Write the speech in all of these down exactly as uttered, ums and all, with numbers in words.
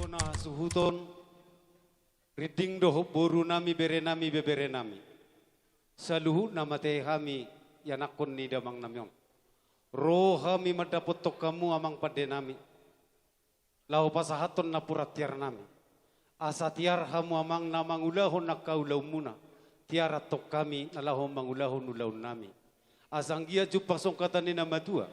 Na suhuton, rinding dohot boru nami, bere nami, bebere nami. Saluhutna mate hami, ianakhon ni damang nami on. Ro hami mandapothon hamu amang pande nami. Laho pasahathon napuran tiar nami. Asa tiar hamu amang na mangulahon angka ulaonmuna. Tiar antong hami na laho mangulahon ulaon nami. Asa anggiat jumpang songon hata ni na matua.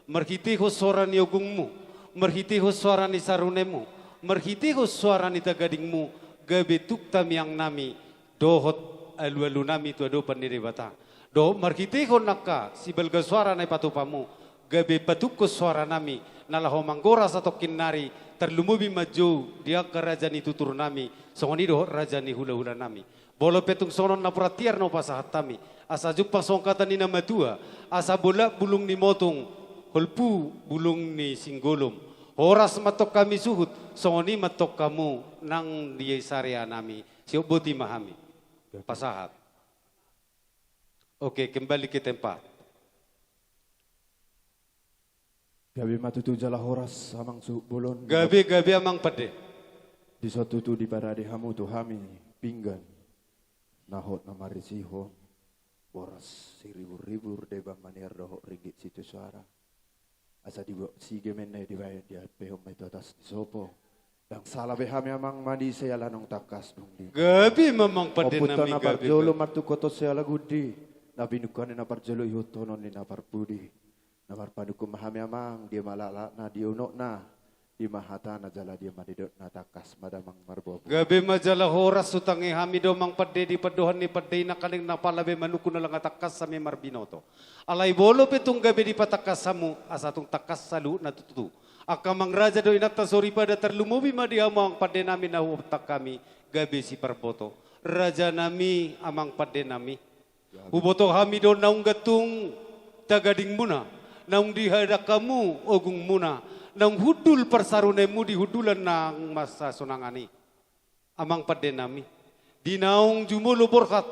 Marhitehon soara ni ogungmu. Marhitehon soara ni sarunemu. Marhitehon soara ni tagadingmu. Gabe tuk tamiang nami. Dohot alualu nami tu adopan ni Debata. Dohot marhitehon angka sibalga soara na ipatupamu, gabe patukkon soara nami, na laho manggora satongkin nari, tarlumobi manjou di angka raja ni tutur nami, songon i dohot raja ni hulahula nami. Molo pe tung songon on napuran tiar na hupasahat hami, asa jumpang songon hata ni na matua, asa bolak bulung ni motung, holpu bulung ni singgolom. Horas ma antong hami suhut, songon i ma antong hamu nang di sarea nami. Siop boti ma hami. Pasahat. Oke, kembali ke tempat. Gabe ma tutu jala horas amang suhut bolon. Gabe, gabe amang pande. Dison tutu diparade hamu tu hami pinggan na hot na marisihon. Boras siriburribur, deba maniar dohot ringgit sitio soara. Asa dibuat sige ma inna i, dibaen, diampehon ma i tu atas ni sopo. Ndang sala be hami amang manise ala naung tangkas dung di. Gabe ma amang pande nami, gabe. Ompunta na parjolo martungkothon siala gundi, na pinungka ni na parjolo ihuthonon ni na parpudi. Na marpanungkun ma hami amang, dia ma laklakna, dia unokna, dia ma hatana jala dia ma nidokna, tangkas ma damang marboa. Gabe ma jala horas, hutangi hami do amang pande di pandohan ni pande i, na kaning na pala be manungkun ala nga tangkas hami marbinoto. Alai molo pe tung gabe dipatangkas hamu, asa tung tangkas saluhutna tutu. Angka amang raja dohot inanta soripada, tarlumobi ma di hamu amang pande nami na huboto hami gabe siparboto. Raja nami, amang pande nami. Huboto hami do naung gantung tagadingmuna, naung dihadang hamu ogungmuna, naung hundul parsarunemu di hundulan na masa sonangan i. Amang pande nami, di naung jumolo borhat,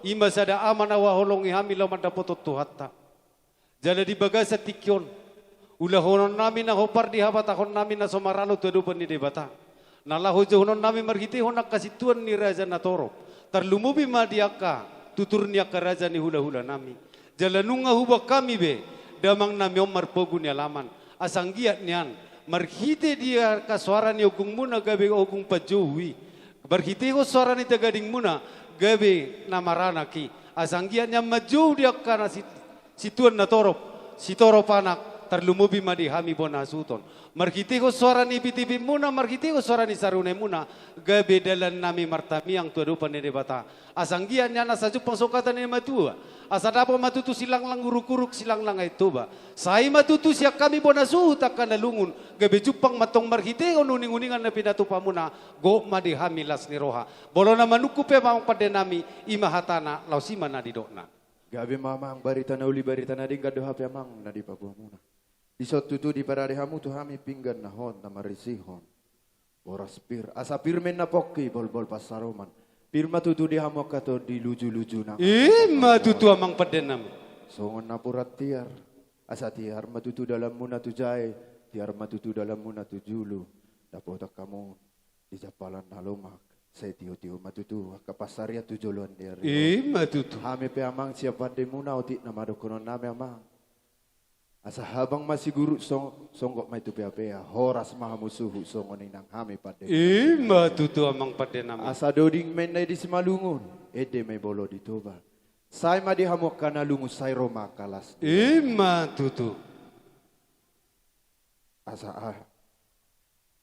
i ma sada ama na huhaholongi hami laho mandapothon Tuhanta. Jala di bagasan tingki on, ulahonon nami na hombar di habatahon nami na so maralo tu adopan ni Debata, na laho jouhonon nami marhitehon angka sintuan ni raja na torop, tarlumobi ma di angka tutur ni angka raja ni hulahula nami. Jala nunga huboan hami be damang nami on marpogu ni alaman. Asa anggiat nian, marhite di angka soara ni ogungmuna gabe ogung panjou i, marhitehon soara ni tagadingmuna gabe na maranak i. Asa anggiat nian manjou di angka na si-, sintuan na torop, sitorop anak, tarlumobi ma di hami bona hasuhuton. Marhitehon soara ni pitipitmuna, marhitehon soara ni sarunemuna, gabe dalan nami martamiang tu adopan ni Debata. Asa anggiat nian asa jumpang songon hata ni na matua. Asa dapot ma tutu silanglang uruk-uruk, silanglang aek Toba. Sai ma tutu sian hami bona suhut angka na lungun, gabe jumpang ma antong marhitehon uning-uningan na pinatupamuna, gok ma di hami las ni roha. Molo na manungkun pe amang pande nami, i ma hatana, laos i ma na nidokna. Gabe ma amang, barita na uli, barita na denggan do hape amang na dipaboamuna. Dison tutu diparade hamu tu hami pinggan na hot na marisihon. Boras pir, asa pir ma inna pongki, bolbol pansaroman. Pir ma tutu di hamu angka tondi, lujuluju nang. I ma tutu amang pande nami. Songon napuran tiar. Asa tiar ma tutu dalanmuna tu jae, tiar ma tutu dalanmuna tu julu. Dapotan hamu di jampalan na lomak. Sai tio-tio ma tutu angka pansarian tu joloan ni ari. I ma tutu. Hami pe amang sian pandemuna, otik nama dohonon nami amang. Asa habang ma sigurut song-, songgop ma i tu pea-pea, horas ma hamu suhut songon i nang hami pande. I ma tutu amang pande nami. Asa doding ma inna i di Simalungun, ende ma i molo di Toba. Sai ma di hamu angka na lungun, sai ro ma angka las. I ma tutu. Asa ah.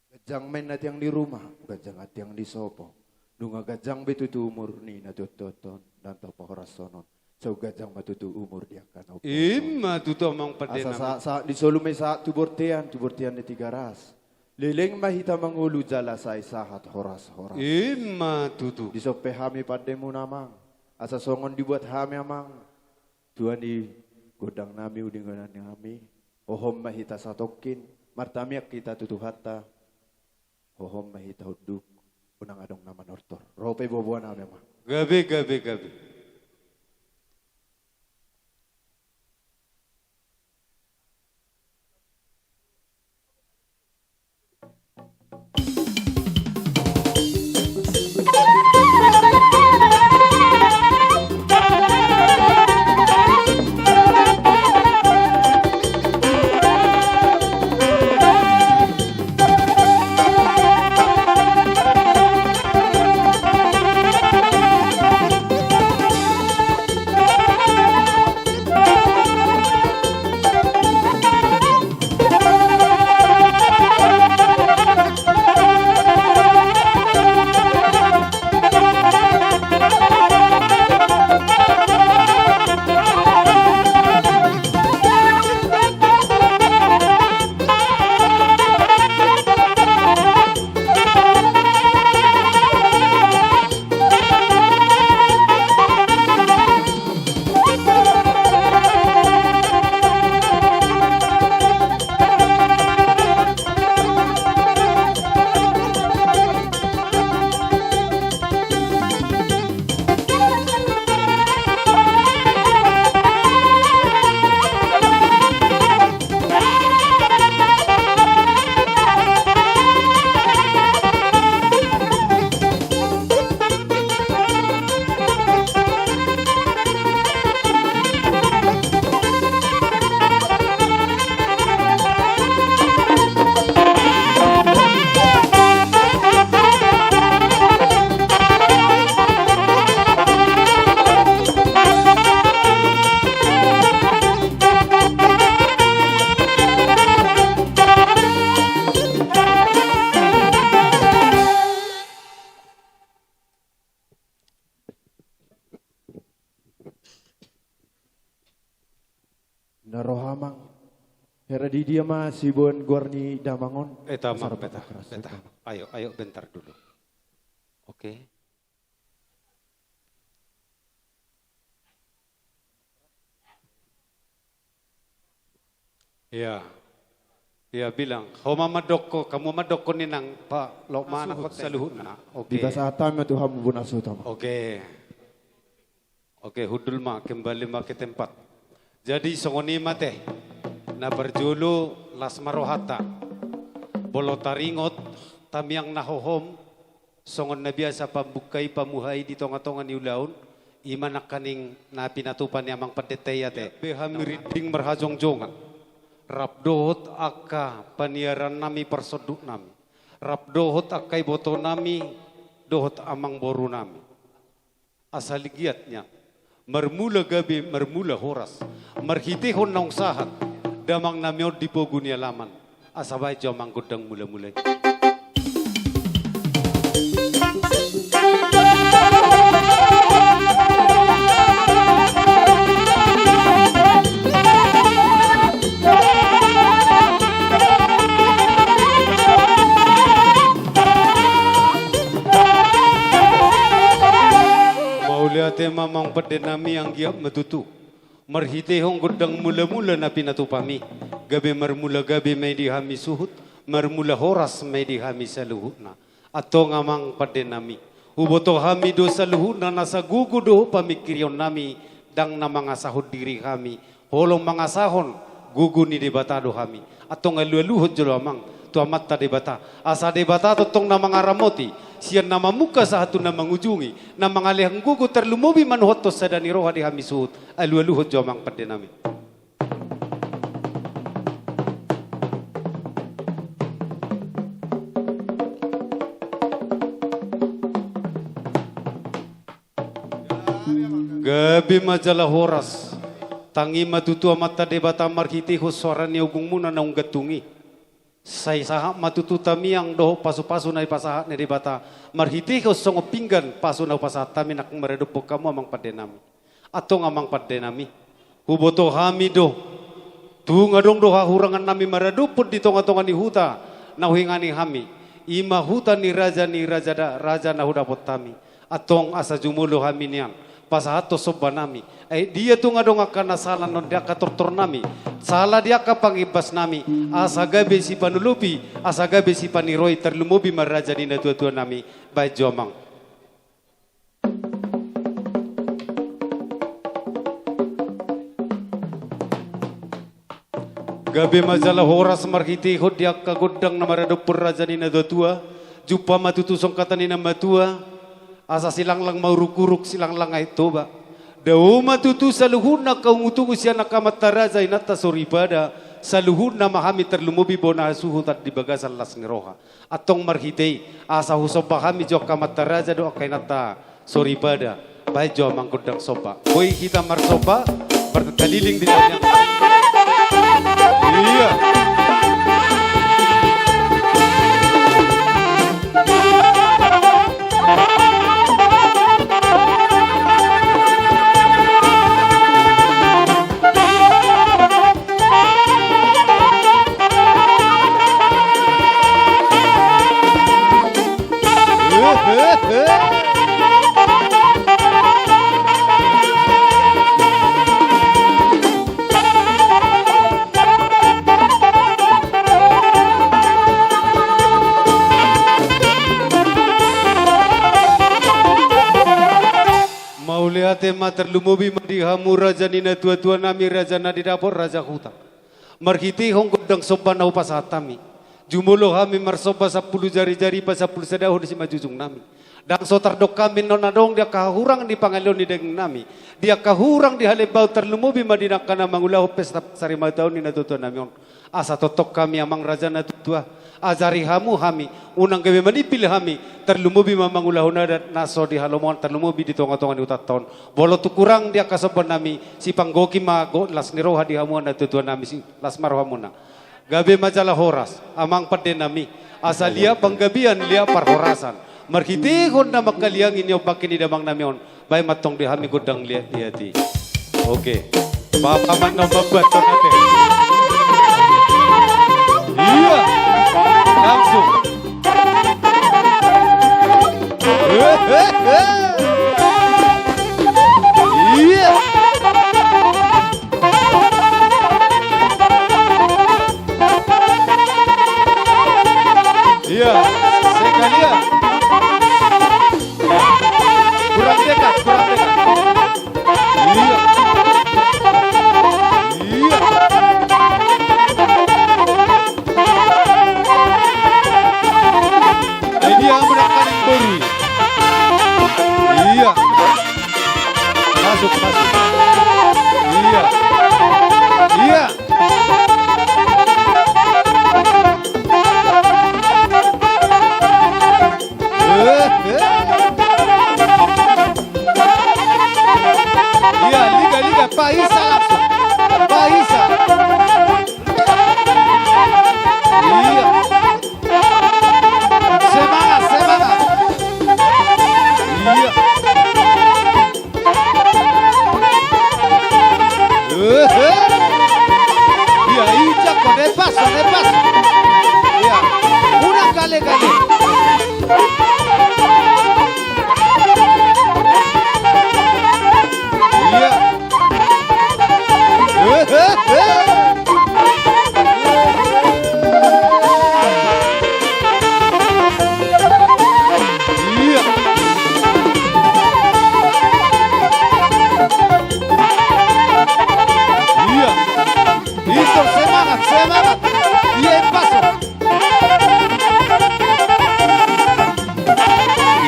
Ganjang ma inna tiang ni ruma, ganjang tiang ni sopo. Nunga ganjang be tutu umur ni na tuatua on, ndang tau pahorasonon. Sai ganjang ma tutu umur di angka na umposo. I ma tutu amang pande nami. Asa sa-, sa-, di solu ma i sahat tu bortean, tu bortean ni Tigaras. Leleng ma hita mangolu jala sai sahat horas-horas. I ma tutu. Dison pe hami pandemuna amang. Asa songon dibuat hami amang. Tua ni gondang nami, uninguningan nami. Hohom ma hita satongkin, martamiang hita tu Tuhanta, hohom ma hita hunduk, unang adong na manortor. Ro pe boaboa nami amang. Gabe, gabe, gabe. Na roha amang. Hera di dia ma siboan goar ni damang on. Eh, tamang, beta, beta. Ayo, ayo, bentar dulu. Oke. Iya. Iya, bilang. Ho ma mandok, hamu mandok ninna, Pak, lo ma na hot saluhutna. Oke. Dipasahat hami tu hamu bona suhut. Oke. Oke, hundul ma, kembali ma ke tempat. Jadi, songon i ma te. Na parjolo, las ma rohanta. Molo taringot, tamiang na hohom, songon na biasa pambuka i pamuhai di tonga-tonga ni ulaon, i ma nangkaning na pinatupa ni amang pandita i ate. Be hami rinding marhajongjongan. Rap dohot angka paniaran nami, parsonduk nami. Rap dohot angka iboto nami, dohot amang boru nami. Asa ligiat nian. Marmula gabe, marmula horas. Marhitehon naung sahat. Damang nami on di pogu ni alaman. Asa baen jo amang gondang mula-mula i. Mauliate ma amang pande nami, anggiat ma tutu. Marhitehon gondang mula-mula na pinatupami. Gabe marmula gabe ma i di hami suhut, marmula horas ma i di hami saluhutna. Antong amang pande nami. Huboto hami do saluhutna na sagogo dohot pamingkirion nami, ndang na mangasahon diri hami. Holong mangasahon gogo ni Debata do hami. Antong alualuhon jolo amang tu Amanta Debata. Asa Debata tongtong na mangaramoti, sian na mamungka sahat tu na mangujungi, na mangalehon gogo tarlumobi manuhothon sada ni roha di hami suhut. Alualuhon jo amang pande nami. Gabe ma jala horas. Tangi ma tutu Amanta Debata marhitehon soara ni ogungmuna naung gantung i. Sai sahat ma tutu tamiang dohot pasupasu na dipasahat ni Debata marhitehon songon pinggan pasu na hupasahat hami nangkin maradophon hamu amang pande nami. Antong amang pande nami. Huboto hami do. Tung adong do hahurangan nami maradophon di tonga-tonga ni huta na huingani hami. I ma huta ni raja ni raja da-, raja na hudapot hami. Antong asa jumolo hami nian pasahathon somba nami. Ai dia tung adong angka na sala non di angka tortor nami, sala di angka pangimbas nami, asa gabe sipanolopi, asa gabe sipaniroi tarlumobi ma raja ni natua-tua nami. Baen jo amang. Gabe ma jala horas marhitehon di angka gondang na maradophon raja ni natua-tua, jumpa ma tutu songkatan ni na matua, asa silanglang ma uruk-uruk, silanglang aek Toba. Dao ma tutu saluhutna angka ungut-ungut sian angka amanta raja inanta soripada, saluhutna ma hami tarlumobi bona hasuhuton di bagasan las ni roha. Antong marhite i, asa husomba hami jo angka amanta raja dohot angka inanta soripada, baen jo amang gondang somba. Boi hita marsomba, martaliling di tangiang. Iya. Mauliate ma tarlumobi ma di hamu raja ni natua-tua nami, raja na didapot, raja huta. Marhitehon gondang somba na hupasahat hami, jumolo hami marsomba sampulu jari-jari pasampulu sadahon simanjujung nami. Ndang so tardok hami non adong di angka hahurang di pangaleon ni daging nami, di angka hurang di halembaon, tarlumobi ma di angka na mangulahon pesta sarimatua ni natua-tua nami on. Asa tongtong hami amang raja na tuatua, ajari hamu hami, unang gabe manimpil hami, tarlumobi ma mangulahon adat na so di halomoan, tarlumobi di tonga-tonga ni hutanta on. Molo tung hurang di angka somba nami, sipanggohi ma gogo las ni roha di hamu na tuatua nami, si las ma rohamuna. Gabe ma jala horas, amang pande nami. Asa liat panggabean, liat parhorasan. Marhitehon na mangkaliangi ni ombak ni damang nami on, baen ma tong di hami gondang liat-liat i. Oke. Bapak Mano membuat tonate. Iya. Langsung. Iya. Iya. Sekalian. Kurang dekat, kurang dekat. Iya. Iya. Ini yang menang paling beri. Iya. Masuk, masuk. Iya. Iya. Iya, liga, liga, Paisa langsung. Paisa. Iya. Semangat, semangat. Iya. Iya, injak, nepas, nepas. Iya. Unang gale-gale. Iya. Iya. Iya. Itu semangat, semangat. Iya, pas.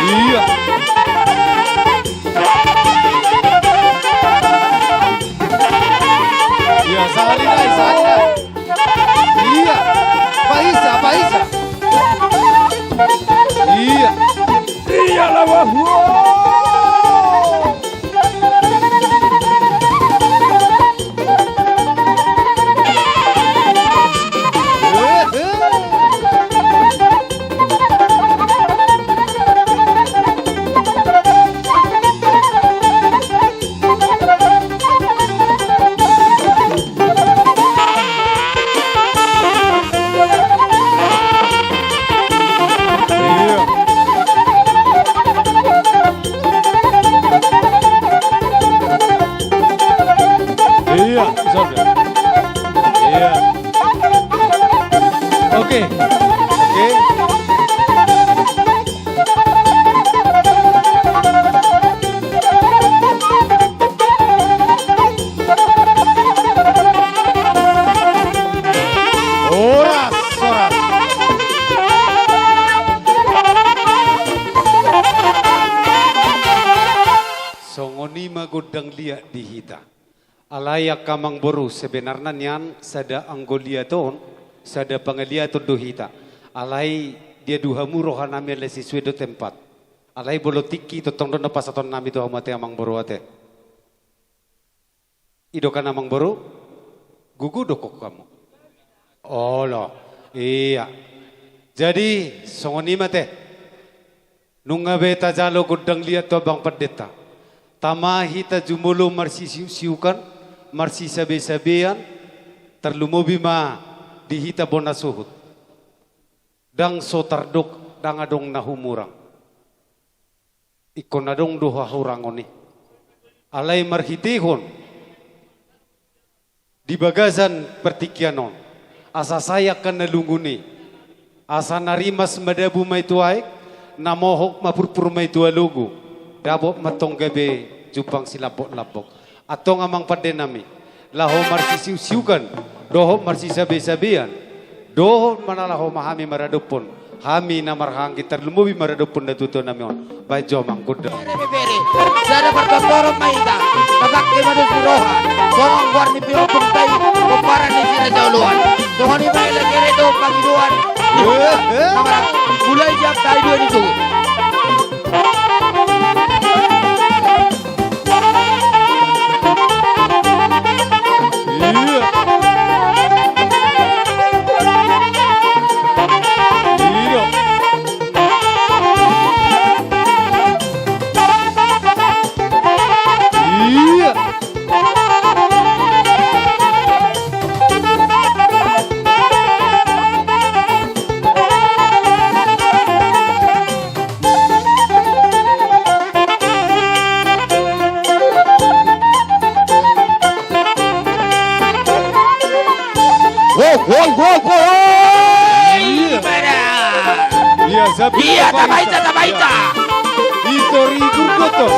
Iya. Iya, sahali nai, sahali nai. Iya. Paisa, paisa. Iya. Iya, lawan. Iya, sorry. Iya. Oke. Oke. Horas, horas. Songon i ma gondang liat di hita. Alai angka amangboru, sebenarna nian sada anggo liat on, sada pangaliaton do hita. Alai diadu hamu rohanami alai sesuai do tempat. Alai molo tingki tongtong do na pasahatonnami tu hamu ate amangboru ate. I do kan amangboru? Gugu do hamu. Olo. Iya. Jadi songon i ma ate. Nunga be tajalo gondang liat tu abang pandita. Tama hita jumolo marsisiuksiuan, marsisabesabean, tarlumobi ma di hita bona suhut. Ndang so tardok, ndang adong na humurang. Ingkon adong do hahurangon i. Alai marhitehon di bagasan partingkian on, asa sai angka na lungun i, asa na rimas ma dabu ma i tu aek, na mohop ma purpur ma i tu alogo, dapot ma antong gabe jumpang silambok-lambok. Antong amang pandenami, laho marsisiuksiuan dohot marsisabesabean, dohot manang laho ma hami maradophon hami na marhahaanggi, tarlumobi maradophon natuatuanami on. Baen jo amang gondang. Bere, bere. Sada partontoron ma hita. Tatangke ma dos ni roha. Songon goar ni pinompungta i, pomparan ni si Raja Oloan. Songon i ma hela kere do pangidoan. Eh, eh. Mulai jam sahali dua ni suhut. Iya. Iya. Iya. Iya, tabaita, tabaita. Itor i gurgotor.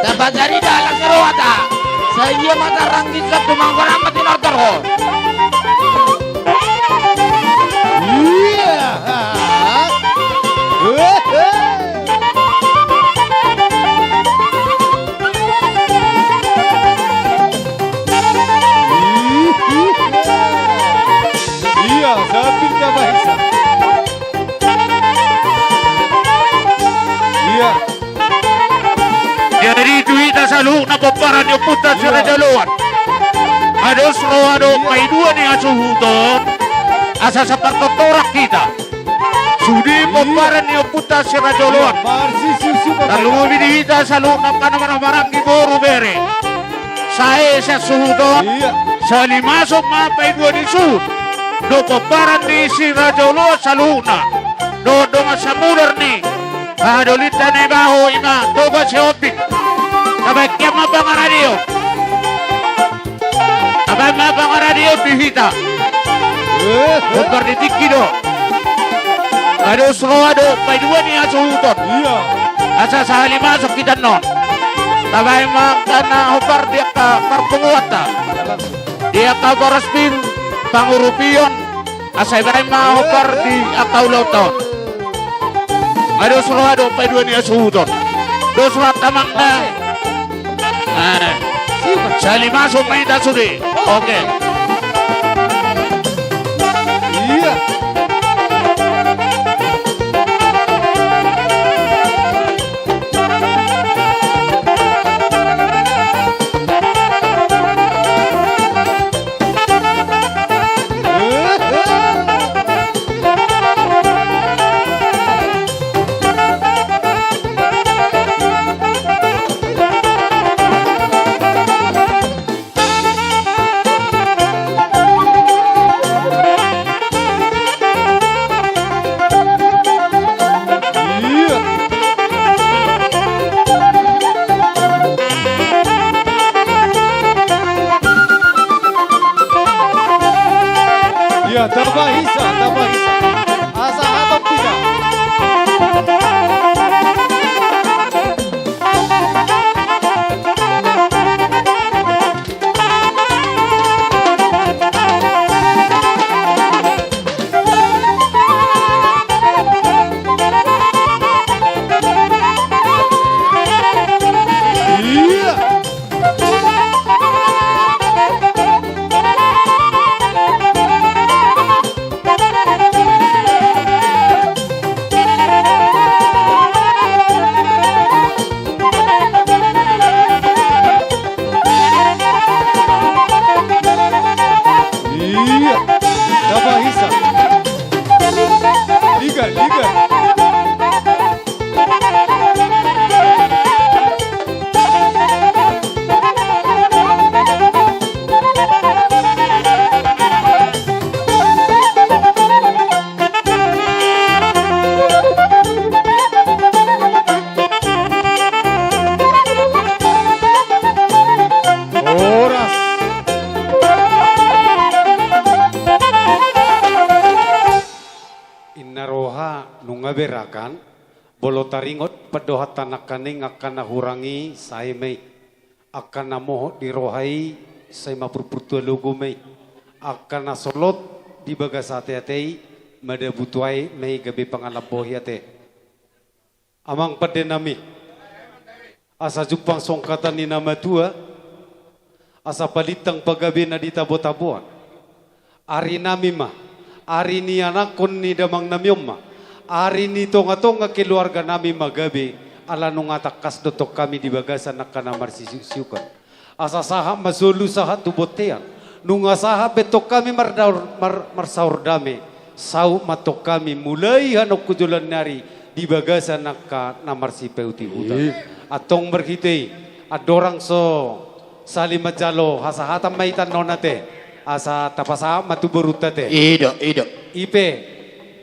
Dapat jadi dalam keruata. Saya mata ranggi satu mangkorang mati notor ho. Iya. Iya, sambil ka bahisa. Iya. Jadi tu hita saluhutna pomparan ni ompunta si Raja Oloan. Ados roha do paidua ni hasuhuton. Asa sapartontoran hita. Sude pomparan ni ompunta si Raja Oloan. Tarlumobi di hita saluhutna angka na marhahamaranggi boru bere. Sae sian suhuton. Salimasuk ma paidua ni suhut. Dohot pomparan ni si Raja Oloan saluhutna. Dohot dongan samudar ni hahadolinta Naibaho ima Toga Sihombing. Tabaen ma pangaradion. Tabaen ma pangaradion di hita. Hombar di tingki do. Ados roha do paidua ni hasuhuton. Asa sahali masuk hita annon. Tabaen ma angka na hombar di angka parpunguanta. Di angka boras pir pangurupion. Asa dibaen ma hombar di angka ulaonta on. Ados roha do paidua ni hasuhuton. Dos roha tamang na. Sahali masuk ma hita sude. Oke. Iya. Iya, tambah hisa, tambah hisa. Asa hatop hisa. Iya, tambah hisa. Liga, liga. Horas. Inna roha nunga berakan, molo taringot pandohanta nangkaning angka na hurang i sae ma i. Angka na mohot di roha i sai ma purpur tu alogo ma i. Angka na solot di bagas ateate i madabu tu aek ma i gabe pangalambohi ate. Amang pande nami, asa jumpang songon hata ni na matua, asa palintang pagabe na di tabo-taboan. Ari nami ma, ari ni anakkon ni damang nami on ma, ari ni tonga-tonga keluarga nami ma gabe, ala nunga tangkas do tong hami di bagasan angka na marsisiuk-siukan. Asa sahat ma solu sahat tu bontean. Nunga sahat be tong hami mardaur, mar-, marsaor dame. Saut ma tong hami mulai hanon tu joloan ni ari di bagasan angka na marsipaihuti-hutan. Antong marhite i, andorang so saling manjalo hasahatan ma hita annon ate. Asa tapasahat ma tu borunta ate. I do, i do. I pe.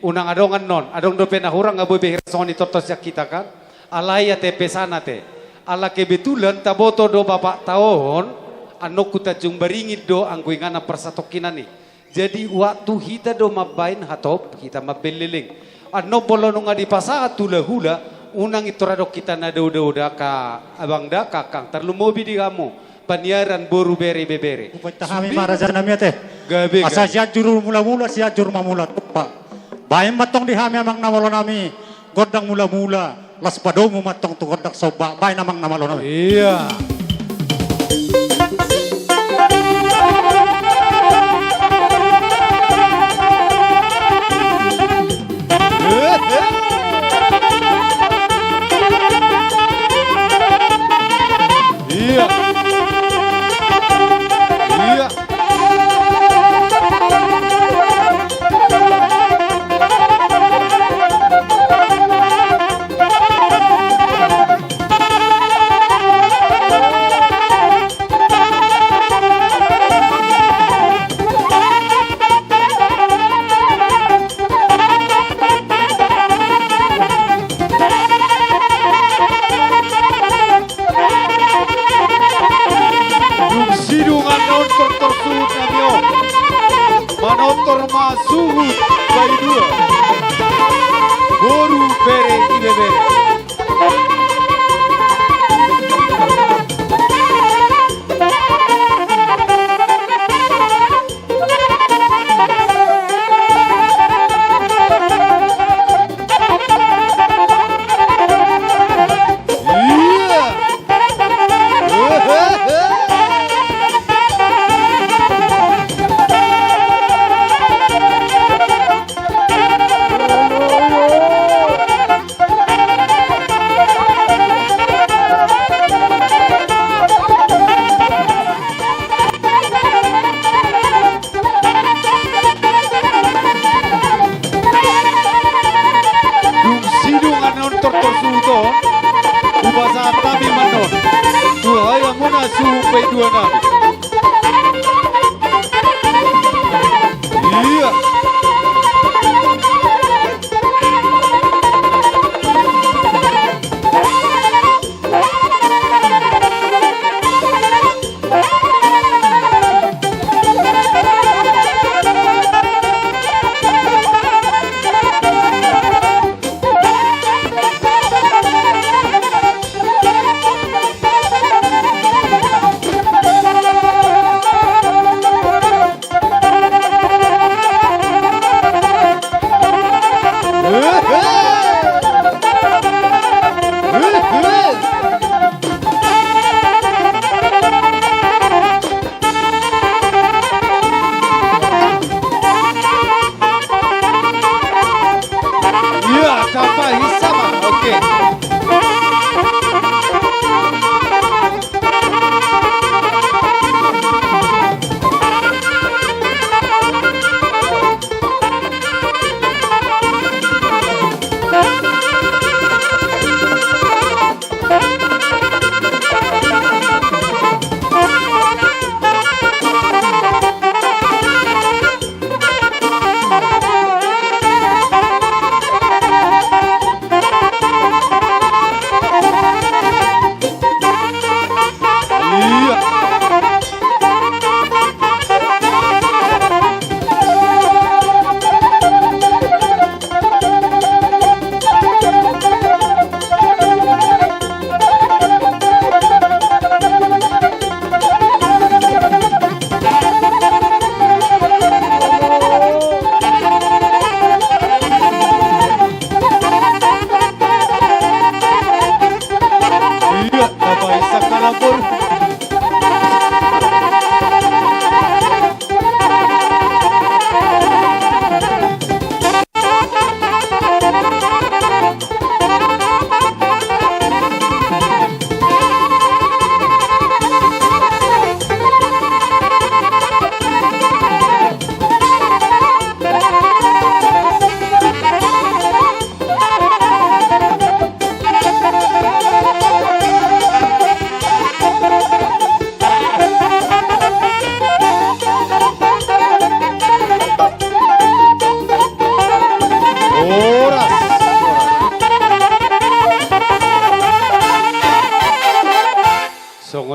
Unang adong annon, adong dope na hurang nga boi be hira songon i tonton sian hita kan. Alai ate pesan ate. Ala kebetulan taboto do bapakta on, annon tu Tanjung Baringin do anggo inganan parsatongkinan i. Jadi waktu hita do mambaen hatop, hita mambaen leleng. Annon molo nunga dipasahat hulahula, unang intor adong hita na dao-dao, da ka abang da kakang, tarlumobi di hamu paniaran boru bere ibebere. Hupaita hami ma raja nami ate. Gabe, gabe. Asa Sianjur Mulamula, Sianjur ma mula tompa. Baen ma tong di hami amang na malo nami gondang mulamula, laos padomu ma tong tu gondang somba, baen amang na malo nami. Iya. Iya. Iya. Dung sidung annon tortor suhut nami on. Manortor ma suhut paidua. Boru bere ibebere. Dung sidung annon tortor suhut on, hupasahat hami ma annon tu hamuna suhut paidua nami. Iya.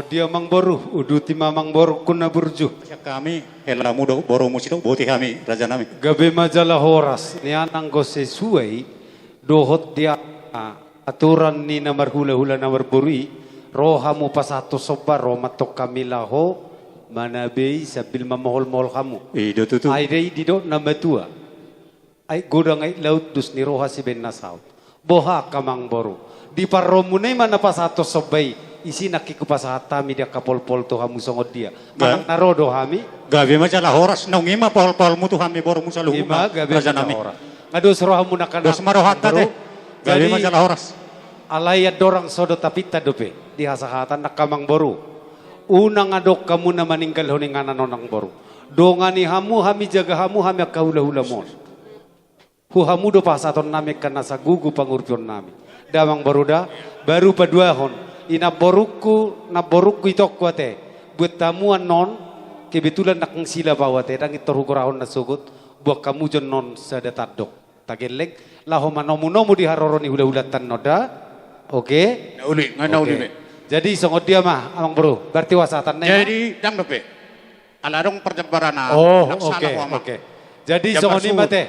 Dia amangboru, uduti ma amangborungku na burju. Sian hami, helamu dohot borumu sidok boti hami, rajanami. Gabe ma jala horas, nian anggo sesuai dohot dia aturan ni na marhulahula na marboru i, ro hamu pasahathon somba, ro ma antong hami laho manabei sambil mamoholmohol hamu. I do tutu. Ai didok na matua. Aek godang aek laut, dos ni roha sibaen na saut. Boha angka amangboru, di parromuna i ma na pasahathon somba i, isi nangkin hupasahat hami di angka polpol tu hamu songon dia. Manang na ro do hami. Gabe ma jala horas, naung i ma polpolmu tu hami borumu saluhutna. I ma, gabe ma jala horas. Nga dos rohamuna angka amangboru. Dos ma rohanta te. Gabe ma jala horas. Alai andorang so dohot hapinta dope di hasahatan angka amangboru, unang adong hamu na maninggalhon inganan on amangboru. Dongani hamu hami, jaga hamu hami angka hulahulamu on. Tu hamu do pasahatonnami angka na sagugu pangurupionnami. Da amangboru da, baru paduahon, i namborungku, namborungku itongku ate, buat hamu annon, kebetulan ndang silap ahu ate, ndang pintor hugorahon na sogot, buat hamu jo annon sada tandok. Tagelleng, laho manomunomu di haroro ni hulahulanta annon da. Oke? Na uli, nga na uli be. Jadi songon dia ma amangboru, berarti huhasahatanna i ma. Jadi, ndang dope. Ala adong parjambaran na. Oh, oke, oke. Jadi songon i ma te.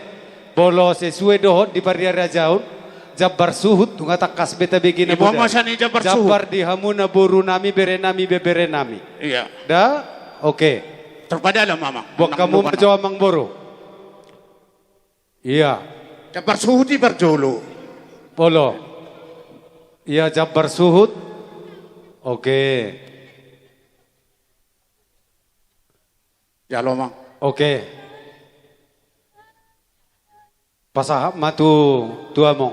Molo sesuai dohot di parirajaon, jambar suhut, nunga tangkas be tabege na bodas. Jambar di hamu na borunami, berenami, beberenami. Iya. Da? Oke. Terpadalam amang. Buat hamu ma jo amangboru. Iya. Jambar suhut i parjolo. Olo. Iya, jambar suhut. Oke. Jalo amang. Oke. Pasahat ma tu, tu among.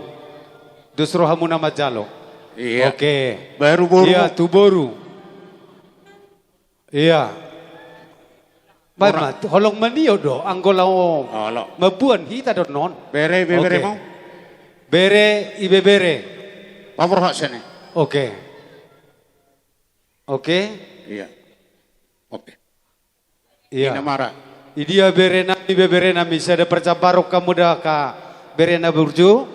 Dos rohamuna manjalo. Iya. Oke. Baru boru. Iya, tu boru. Iya. Baen ma, holong manio do, anggo laho mambuan hita do annon. Bere, bebere mau. Bere, ibebere. Paborhat sene. Oke. Oke. Iya. Oke. Iya. Ina mara. Idia berenami, beberenami, sada parjambaron hamu da angka berena burju.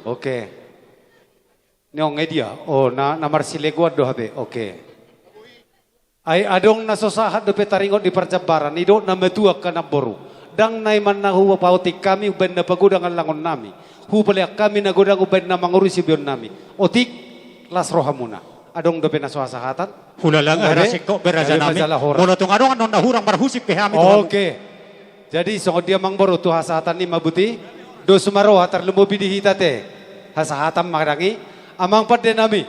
Oke. Nion idia. Oh, na, na marsilegoan do hape. Oke. Ai adong na so sahat dope taringot di parjambaran, didok na matua angka namboru. Ndang na i ma na hupaotik hami umbaen na pagodang allangonnami. Hupalean hami na godang umbaen na mangurusi beonnami. Otik, las rohamuna. Adong dope na so hasahatan? Hulala nga hera singkop be rajanami. Molo tung adong annon na hurang marhusip pe hami tu hamu. Oke. Jadi songon dia amangboru tu hasahatan i ma boti, dos ma roha tarlumobi di hita te. Hasahatan ma dang i, amang pandenami.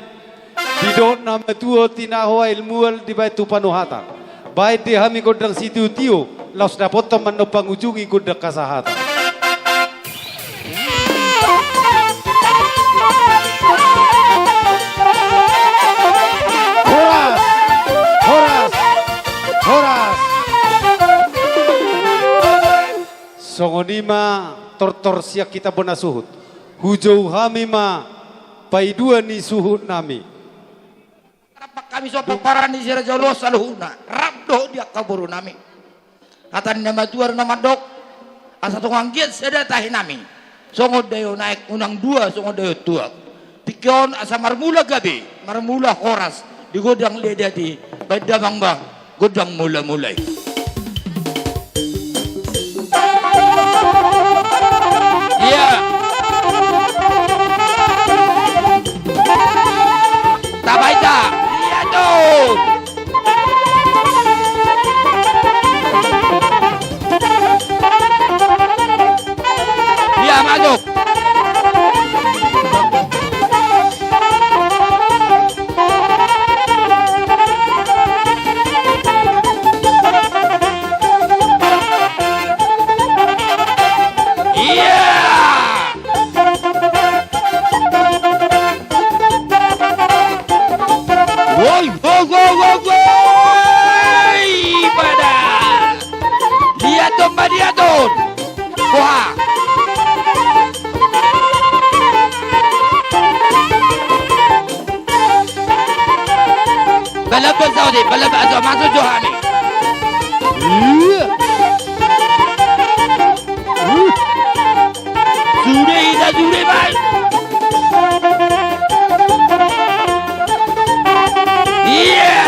Didok na matua tinaho aek mual dibaen tu panuhatan. Baen di hami gondang sitiotio, laos dapothon ma annon pangujungi gondang hasahatan. Horas! Horas! Horas! Songon i ma tortor sian hita bona suhut. Hujou hami ma paidua ni suhutnami. Rap hami so paparan ni si raja oloan saluhutna, rap dohot di angka borunami. Hata ni na matua do na mandok, asa tung anggiat sada tahi nami, songon daion aek unang dua songon daion tuak. Tingki on asa marmula gabe, marmula horas, di gondang ledadi, baen damang ma gondang mulamula i. Iya. Tabaita. Iya do. Iya, masuk. Iya. Woi, woi, woi, woi, woi. Pada. Lihat dong, Pak, lihat dong. Wah. Balap, balap, Saudi, balap, balap, masuk jo hami. Iya. Sude, ida sude, bang. Iya.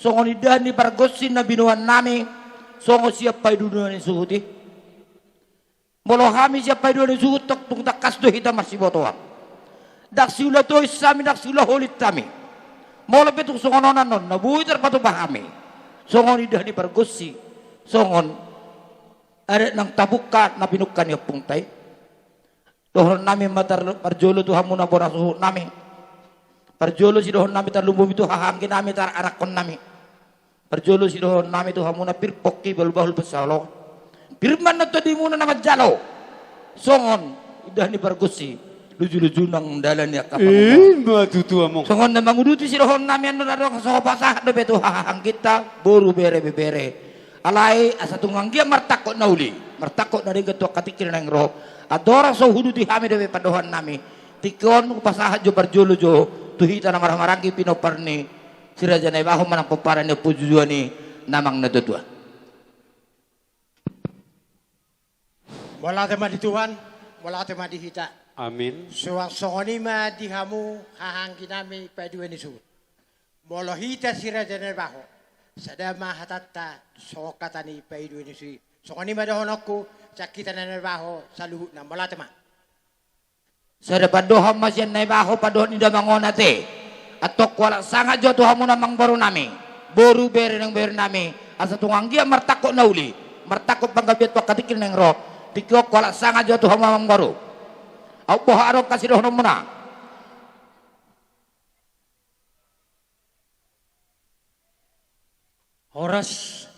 Songon indahan ni pargonsi na binoan nami, songon sian paidua-dua ni suhut i. Molo hami sian paidua-dua ni suhut, tung tangkas do hita marsibotoan. Ndang siula tois hami, ndang siula holin hami. Molo pe tung songon on annon, na boi tarpatupa hami. Songon indahan ni pargonsi, songon adat nang tabungka na pinungka ni ompungta i. Dohonon nami ma tar-, parjolo tu hamuna bona suhut nami. Parjolo sidohonon nami tarlumobi tu haha anggi nami, tar anakkon nami. Parjolo sidohonon nami tu hamuna pir pongki bahul-bahul pansamotan. Pir ma annon tondimuna na manjalo. Songon indahan ni pargonsi, luju-luju nang dalan ni angka pangomoan. Ima tutu amang. Songon na manguduti sidohonon nami annon, adong so pasahat dope tu haha angginta, boru, bere, ibebere. Alai asa tung anggiat martangkok na uli, martangkok na denggan tu angka tingki na naeng ro. Andorang so huuduti hami dope pandohan nami, tingki on hupasahat jo parjolo jo tu hita na marhahamaranggi pinompar ni Si Raja Naibaho manang pomparan ni ompu jujuan i, amang na tuatua. Mauliate ma di Tuhan, mauliate ma di hita. Amin. Suang songon i ma di hamu haha anggi nami paidua ni suhut. Molo hita Si Raja Naibaho, sada ma hatanta songon hata ni paidua ni suhut i. Songon i ma dohononku, sian hita na Naibaho saluhutna, mauliate ma. Sada pandohan ma sian Naibaho, pandohan ni damang on ate. Antong hualap sangap jo tu hamuna amangboru nami, boru, bere nang ibebere nami, asa tung anggiat martangkok na uli, martangkok panggabean tu angka tingki na naeng ro. Tingki on hualap sangap jo tu hamu amangboru. Aut boha adong sidohononmuna. Horas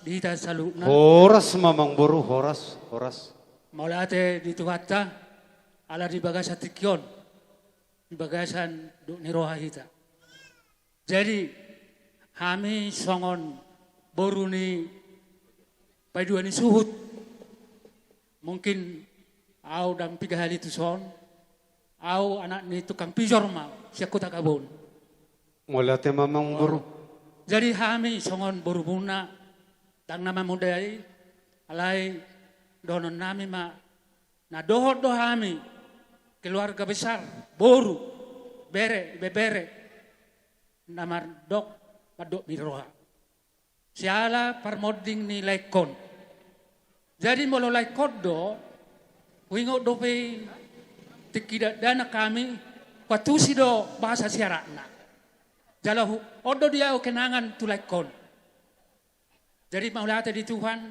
di hita saluhutna. Horas ma amangboru, horas, horas. Mauliate di Tuhanta, ala di bagasan tingki on, di bagasan dohot ni roha hita. Jadi, hami songon boru ni paidua ni suhut, mungkin au ndang piga hali tuson, au anak ni tukang pijor ma, sian Huta Gabon. Mauliate ma amangboru. Jadi hami songon borumuna, ndang na mamodai, alai dohonon nami ma, na dohot do hami, keluarga besar, boru, bere, ibebere, na mandok, mandok ni roha. Siala parmonding ni laengkon. Jadi molo laengkon do, huingot dope tingki dakdanak hami, huantusi do bahasa siaratna. Jala hu-, on do di au kenangan tu laengkon. Jadi mauliate di Tuhan,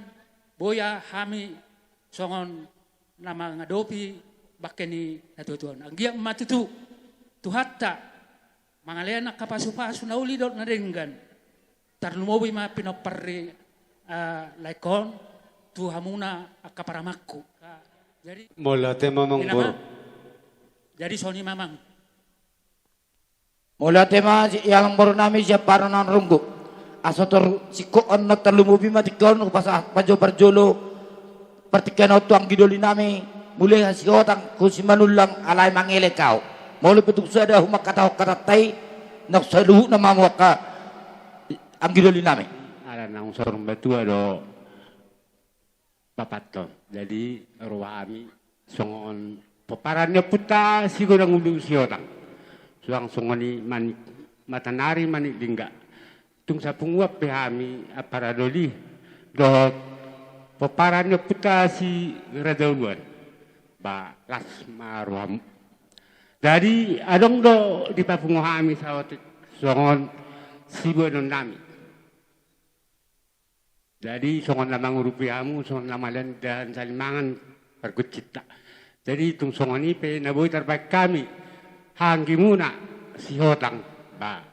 boi hami songon na mangadopi bangke ni natuatua on. Anggiat ma tutu Tuhanta mangalehon angka pasupasu na uli dohot na denggan. Tarlumobi ma pinompar ni, eh, laengkon tu hamuna angka paramangku. Jadi, mauliate ma amangboru. Jadi songon i ma amang. Mauliate ma sian amangboru nami sian Paranangan Runggu. Asa tor singkop annon, tarlumobi ma tingki on hupasahat ma jo parjolo partingkian on tu anggi doli nami, mule hasihotang ho Simanullang, alai mangelek au. Molo pe tung sada humangkatahon hatanta i, nang saluhutna ma hamu angka anggi doli nami. Ala naung saur matua do bapanta on. Jadi ro hami songon pomparan ni ompunta Sigodang Ulu Sihotang. Suang songon i Manik Matanari, Manik Lingga. Tung sapunguan pe hami ampara doli dohot pomparan ni ompunta Si Raja Uluan. Ba las ma rohamu. Jadi adong do dipapungu hami saotik songon siboanon nami. Jadi songon na mangurupi hamu, songon na malean dalan salimangan pargonsinta. Jadi tung songon i pe na boi tarbahen hami, haha anggimuna Sihotang, ba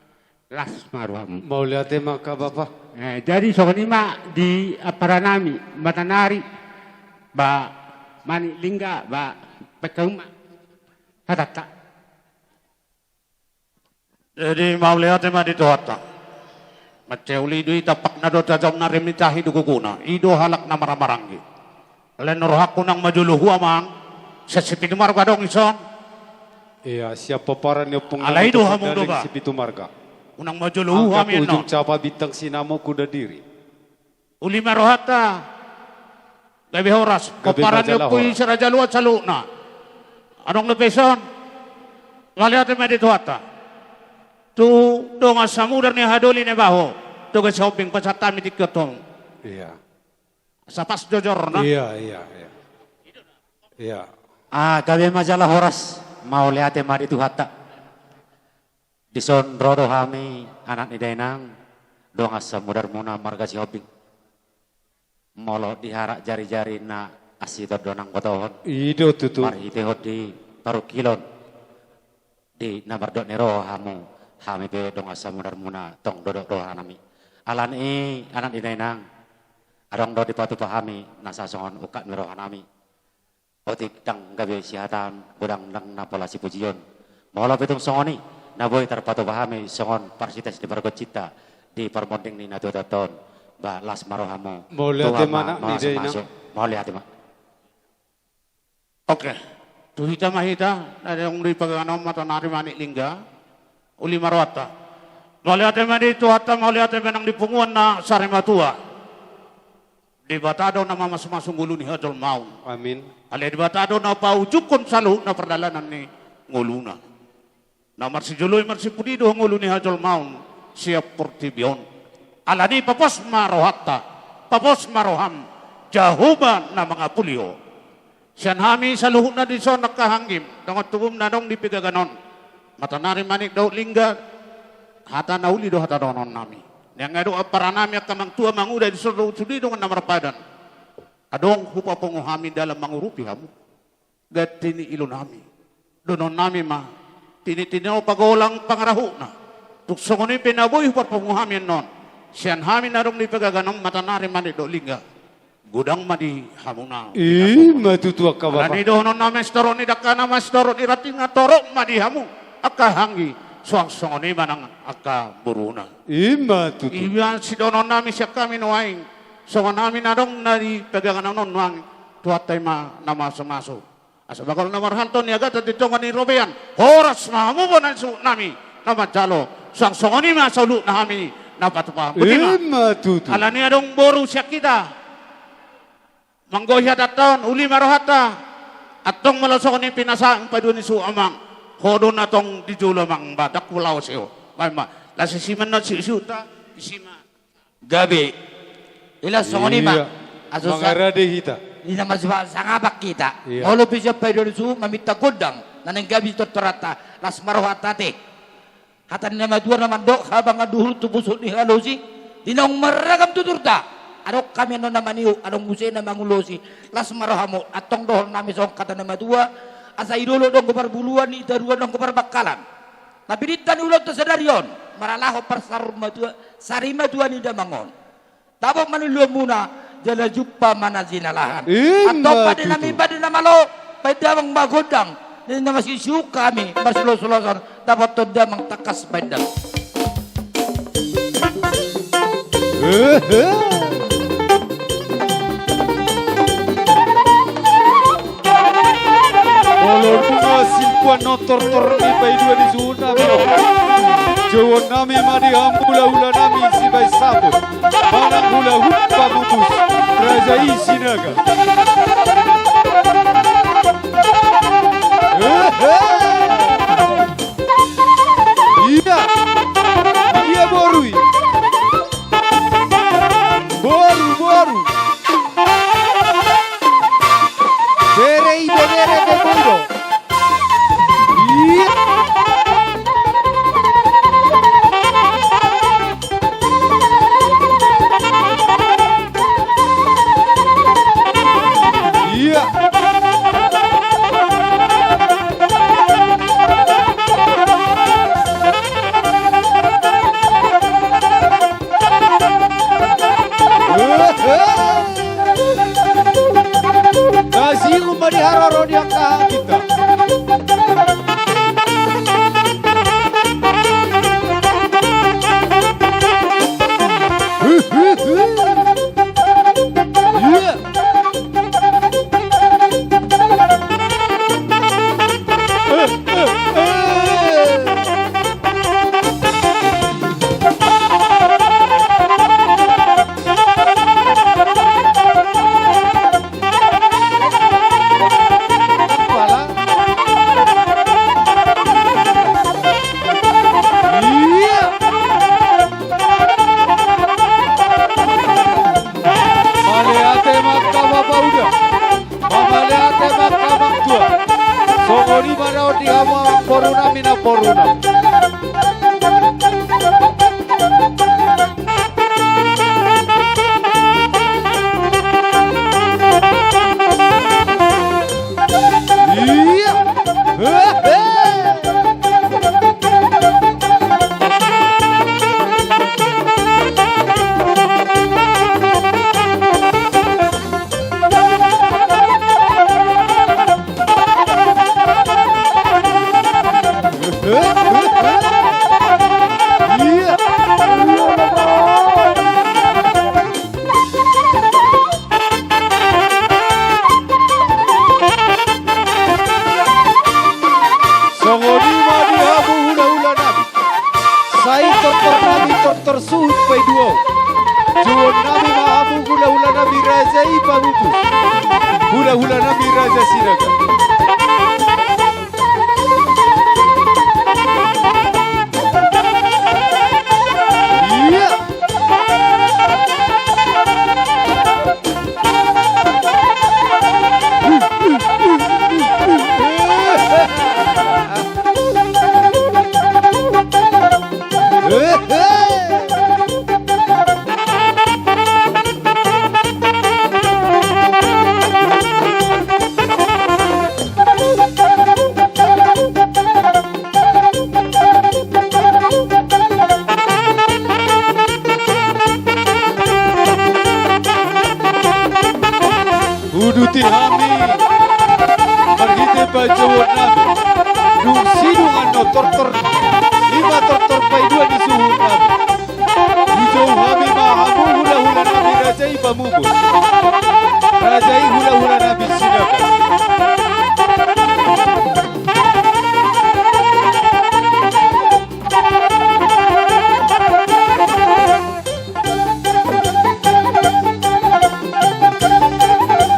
las ma rohamu. Mauliate ma angka bapa. Eh, jadi songon i ma di ampara nami, Matanari, ba Manik Lingga, ba bahen hamu ma hatanta. Jadi mauliate ma di Tuhanta. Mansai uli do i tampakna dohot tajomna, rem ni tahi do gogona. I do halak na marhahamaranggi. Alai annon rohangku, unang ma jolo hu amang. Sian Sipitumarga adong dison. Ia, sian pomparan ni ompung nami Tuan Dali Sipitumarga. Unang ma jolo hu hami annon. Angka ujung capa bintang sinamot hu Dandiri. Uli ma rohanta. Gabe horas. Gabe ma jala horas. Pomparan ni ompu i Si Raja Uluan saluhutna. Adong dope dison. Mauliate ma di Tuhanta. Tu dongan samudar ni haha doli Naibaho. Tugas Sihombing, pasahat hami tingki on tu hamu. Iya. Asa pas jojorna. Iya, iya, iya. Iya. Ah, gabe ma jala horas, mauliate ma di Tuhanta. Dison ro do hami anak ni dainang, dongan samudarmuna marga Sihombing. Molo diharak jarijari na asi do donang botohon. I do tutu. Marhitehon di parungkilon. Di na mardot ni roha hamu, hami pe dongan samudarmuna tong dodok rohanami. Alani i anak ni dainang, adong do dipatupa hami na sasongon ungkap ni rohanami. Otik ndang gabe sihataon, godang ndang na pola sipujion. Molo pe tung songon i, na boi tarpatupa hami songon parsites ni pargonsinta di parmonding ni na tuatua on. Ba las ma rohamu. Mauliate ma anak ni dainang. Mauliate ma. Oke. Tu hita ma hita na adong di pagagan on, Matanari Manik Lingga, uli ma rohanta. Mauliate ma di Tuhanta, mauliate ma nang di punguan na sarimatua. Debata do na mamasumasu ngolu ni hajolmaon. Amin. Alai Debata do na paujunghon saluhutna pardalanan ni ngoluna. Na marsijolo i marsipudi do ngolu ni hajolmaon sian portibi on. Alani i papos ma rohanta, papos ma roham, Jahowa na mangapuli ho. Sian hami saluhutna dison angka anggim, dongan tubum na adong di pagagan on, Matanari Manik dohot Lingga, hata na uli do hata dohononnami. Nian adong amparanami angka amang tua manguda dison dohot sude dongan na marpadan. Adong hupapungu hami dalan mangurupi hamu. Ganti ni ilonami. Dohononnami ma, tinitini on pagolang pangarahutna. Tung songon i pe na boi hupapungu hami annon, sian hami na adong di pagagan on, Matanari Manik dohot Lingga, godang ma di hamuna. I ma tutu angka bapa. Alani i dohononnami, sitorop ni dangkana ma sitorop ni rantingna, torop ma di hamu angka anggi, suang songon i ma nang angka boruna. I ma tutu. Ima sidohononnami sian hami nuaeng, songon hami na adong na di pagagan on nuaeng, Tuhanta i ma na mamasumasu. Asa bagot na marhalto niagatan di tonga ni robean, horas ma hamu bona ni suhutnami na manjalo, suang songon i ma saluhutna hami na patupa. Boti ma. I ma tutu. Alani i adong boru sian hita. Manggohi adat on, uli ma rohanta. Antong molo songon i pinasahat paidua ni suhut amang, ho do na tong di jolo amang, ba ndang hulaosi ho. Baen ma. Laos isi ma annon siusiuta, isi ma. Gabe. Ilas songon i ma. Iya. Aso sa-, mangarade hita. Di na masangap hita. Iya. Molo pe sian paidua ni suhut maminta gondang, na naeng gabe tortoranta, las ma rohanta ate. Hata ni na matua na mandok, habangan duhur tu pusuk ni halosi. Di naung marragam tuturta, adong hami annon na maniuk, adong muse na mangulosi. Las ma rohamu, antong dohononnami songon hata ni na matua, asa i dolok do anggo parbuluan, i taruan do anggo parbangkalan. Na pinta ni ulaonta sadari on, marhalashon parsarimatua, sarimatua ni damang on. Dapot ma niuluanmuna, jala jumpa ma na jinalahan. Ima tutu. Antong pande nami, pande na malo, baen damang ma gondang, na masiusiu hami, marsiulosulosan, dapothon damang tangkas baen damang. Ehe. Molo nunga simpuan nontor tormi paidua ni suhutnami on, jauhonnami ma di hamu hulahulanami Sibaen Saput, manang hulahula pamutus Raja i Sinaga. Ehe. Ia. Ia boru i. Boru, boru. Bere i do, bere, bere i do. Ia. Ia. Kasih rumah di haroro di angka kita. Iya. Poruna. Iya. Hehe. Songon i ma di hamu hulahula nami. Sai tortor nami tortor suhut paidua on. Jouon nami ma hamu hulahula nami raja i Pamupus. Hulahula nami raja Sinaga. Iya. Uduti hami marhite panjouon nami. Dung sidung annon tortor, i ma tortor paidua ni suhut nami. Dijou hami ma hamu hulahula nami raja i Pamupus. Raja i hulahula nami Sinaga.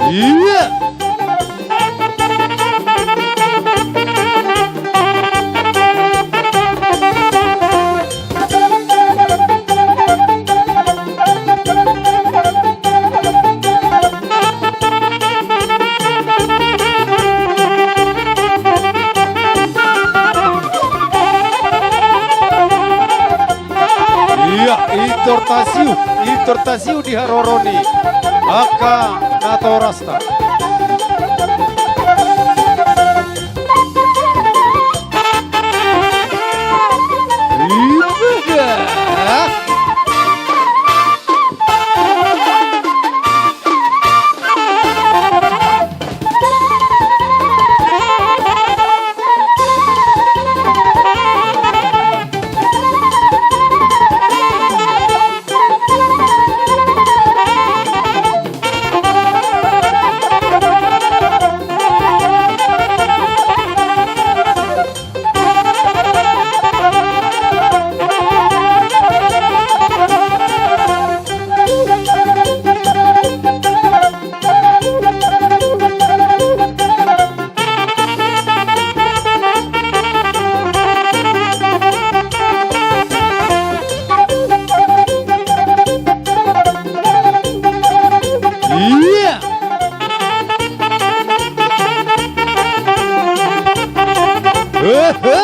Iya. Iya, intor tasiu, intor tasiu di haroro ni angka natorasta. Iya. Iya. Hehe.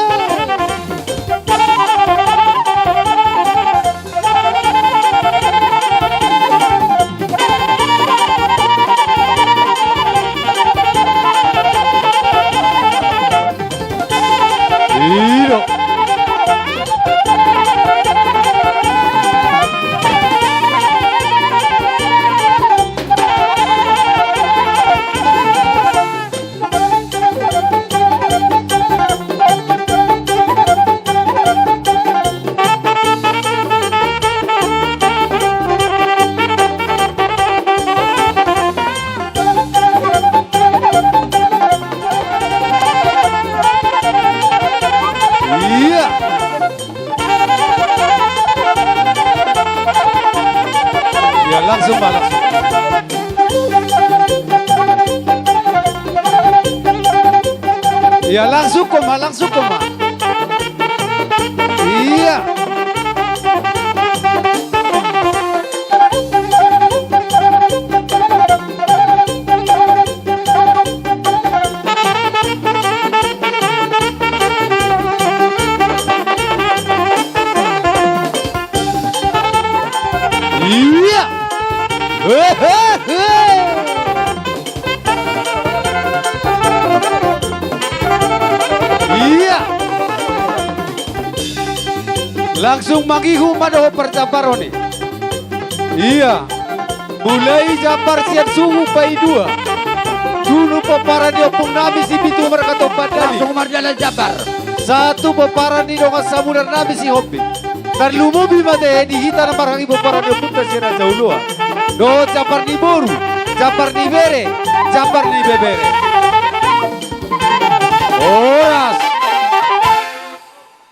Iro. Iya. Ya, langsung, Pak, langsung. Ya, langsung, Koma, langsung, Koma. Iya. Langsung mangihut ma dohot parjambaron i. Ia. Mulai jambar sian suhut paidua. Suhut pomparan ni ompung nami Sipitu Marga Tompadaling. Langsung marjalan jambar. Sahat tu pomparan ni dongan samudar nami Sihombing. Tarlumobi ma te di hita na marhaha i pomparan ni ompunta Si Raja Oloan. Dohot jambar ni boru, jambar ni bere, jambar ni ibebere. Horas.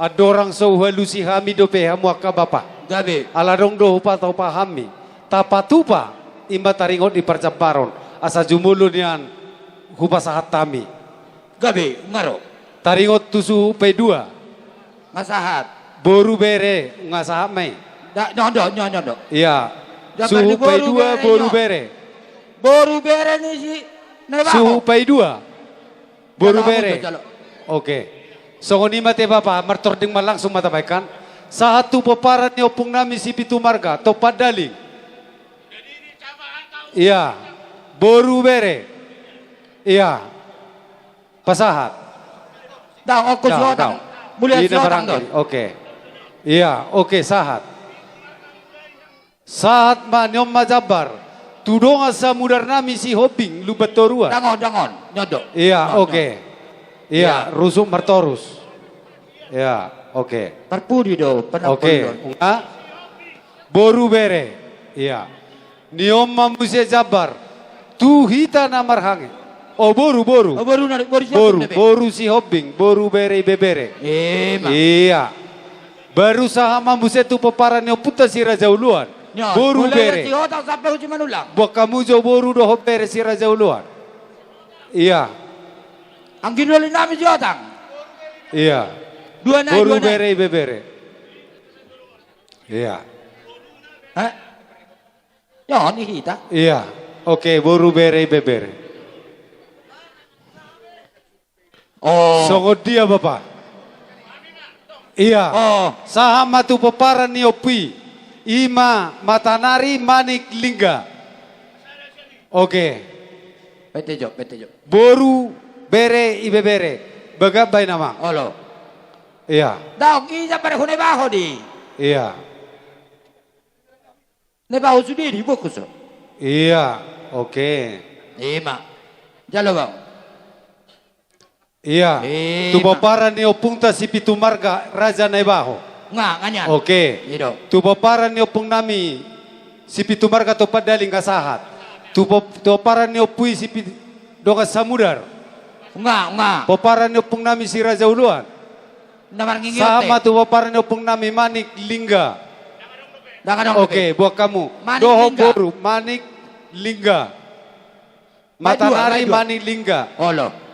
Andorang so hualusi hami dope hamu angka bapa. Gabe. Ala adong do hupatupa hami. Tapatupa i ma taringot ni parjambaron. Asa jumolo nian hupasahat hami. Gabe, nga ro. Taringot tu suhut paidua. Nga sahat. Boru bere, nga sahat ma i. Da, nyondo, nyondo, nyondo. Ia. Suhut paidua, boru bere. Boru bere ni si Naibaho. Suhut paidua. Boru bere. Oke. Songon i ma te bapa, martording ma langsung ma tabaen. Sahat tu pomparan ni ompung nami Sipitu Marga Tompadaling. Ia. Boru bere. Ia. Pasahat. Dang, ongko si Otang. Mulai si Otang do. Oke. Ia, oke, sahat. Sahat ma, ni on ma jambar. Tu dongan samudar nami Sihombing Lumban Toruan. Dang on, dang on. Nyondo. Ia, oke. Ia, rusuk martorus. Ia, oke. Parpudi do, oke. Nga. Boru bere. Ia. Ni on ma muse jambar. Tu hita na marhaha i. O boru, boru. Boru Sihombing, boru bere ibebere. Ia. Baru sahat ma muse tu pomparan ni ompunta Si Raja Oloan. Boru bere. Buat hamu jo boru dohot bere Si Raja Oloan. Ia. Anggi doli nami si Otang. Ia. Boru bere ibebere. Ia. Ia, oke, boru bere ibebere. Songon dia bapa? Ia. Sahat ma tu pomparan ni ompu i. I ma Matanari Manik Lingga. Oke. Boru bere ibebere. Bagan baen amang. Olo. Ia. Dang i jambar hu Naibaho di. Ia. Naibaho sude di boku so. Ia, oke. I ma. Jalo bang. Ia. Tu pomparan ni ompunta Sipitu Marga Raja Naibaho. Nga, nga nian. Oke. Tu pomparan ni ompung nami Sipitu Marga Tompadaling nga sahat. Tu pomparan ni ompu i Sipitu dongan samudar. Nga, nga. Pomparan ni ompung nami Si Raja Oloan. Sahat ma tu pomparan ni ompung nami Manik Lingga. Oke, buat hamu. Dohot boru Manik Lingga. Matanari Manik Lingga.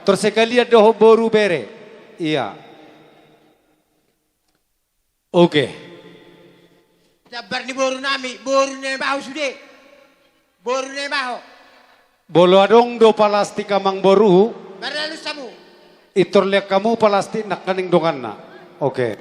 Tor sekalian dohot boru bere. Ia. Oke. Jambar ni boru nami, boru Naibaho sude. Boru Naibaho. Molo adong do palastik amang boru. Intor lean hamu palastik nangkaning donganna. Oke.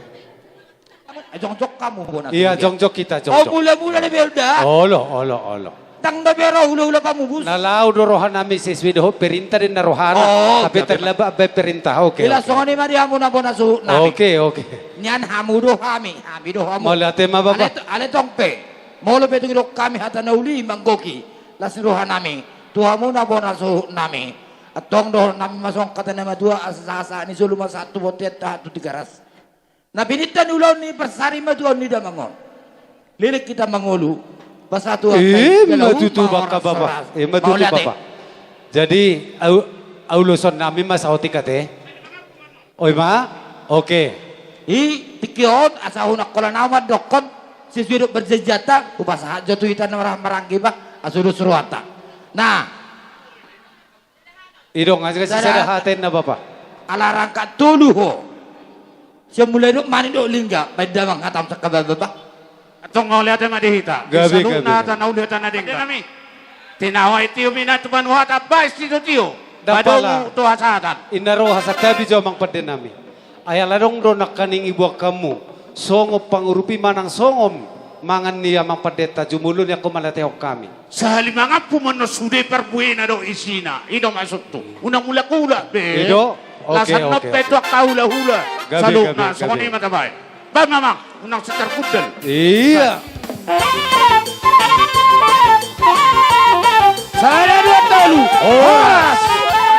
Jongjong hamu bona. Ia, jongjong hita, jongjong. Mula-mula na beol da. Olo, olo, olo. Ndang dope ro hulahula pamubus. Na laho do rohanami sesuai dohot perintah do ninna rohana. Hape tarlambat baen perintah. Oke. Songon i ma di hamu na bona suhut nami. Oke, oke. Nian hamu do hami, hami do hamu. Mauliate ma bapa. Ale tong pe. Molo pe tung didok hami hata na uli manggohi, las ni rohanami tu hamu na bona suhut nami. Antong dohononnami ma songon hata ni natuatua, asa sahat ni solu ma sahat tu bontean, tahan tu Tigaras. Na pininta ni ulaon ni parsarimatua ni damang on. Leleng hita mangolu. Pasatuan. Ima tutu bapa. Ima tutu bapa. Jadi au, aulosonnami ma saotik ate. Oi ma? Oke. I tingki on asa unang holan au mandokkon sesuai dohot perjanjianta, hupasahat jo tu hita na marhaha maranggi ma asa ulos rohanta. Nah. I do nga sisada hata ninna bapa. Ala rangka tolu ho. Sian mulai dohot Manik dohot Lingga, baen damang hata on sangkap bapa. Antong mauliate ma di hita. Gabe, gabe. Hata na uli hata na denggan. Tinaho aek tio, minat tu banua hata, baen sitotio. Ndang pala. Padomu tu hasahatan. Inna roha santabi jo amang pandenami. Ai ala adong do nangkaning iboan hamu songon pangurupi manang songon mangan ni amang pandeta, jumolo ni angka mauliatehon hami. Sahali mangan pe ma annon sude parbuena dohot isina. I do maksudhu. Unang mulak-ulak be. I do. Oke, oke. Las annon pe tu angka hulahula. Gabe, gabe, gabe. Songon i ma tabaen. Baen ma, Amang, unang so targundal. Iya. Sada, dua, tolu. Horas.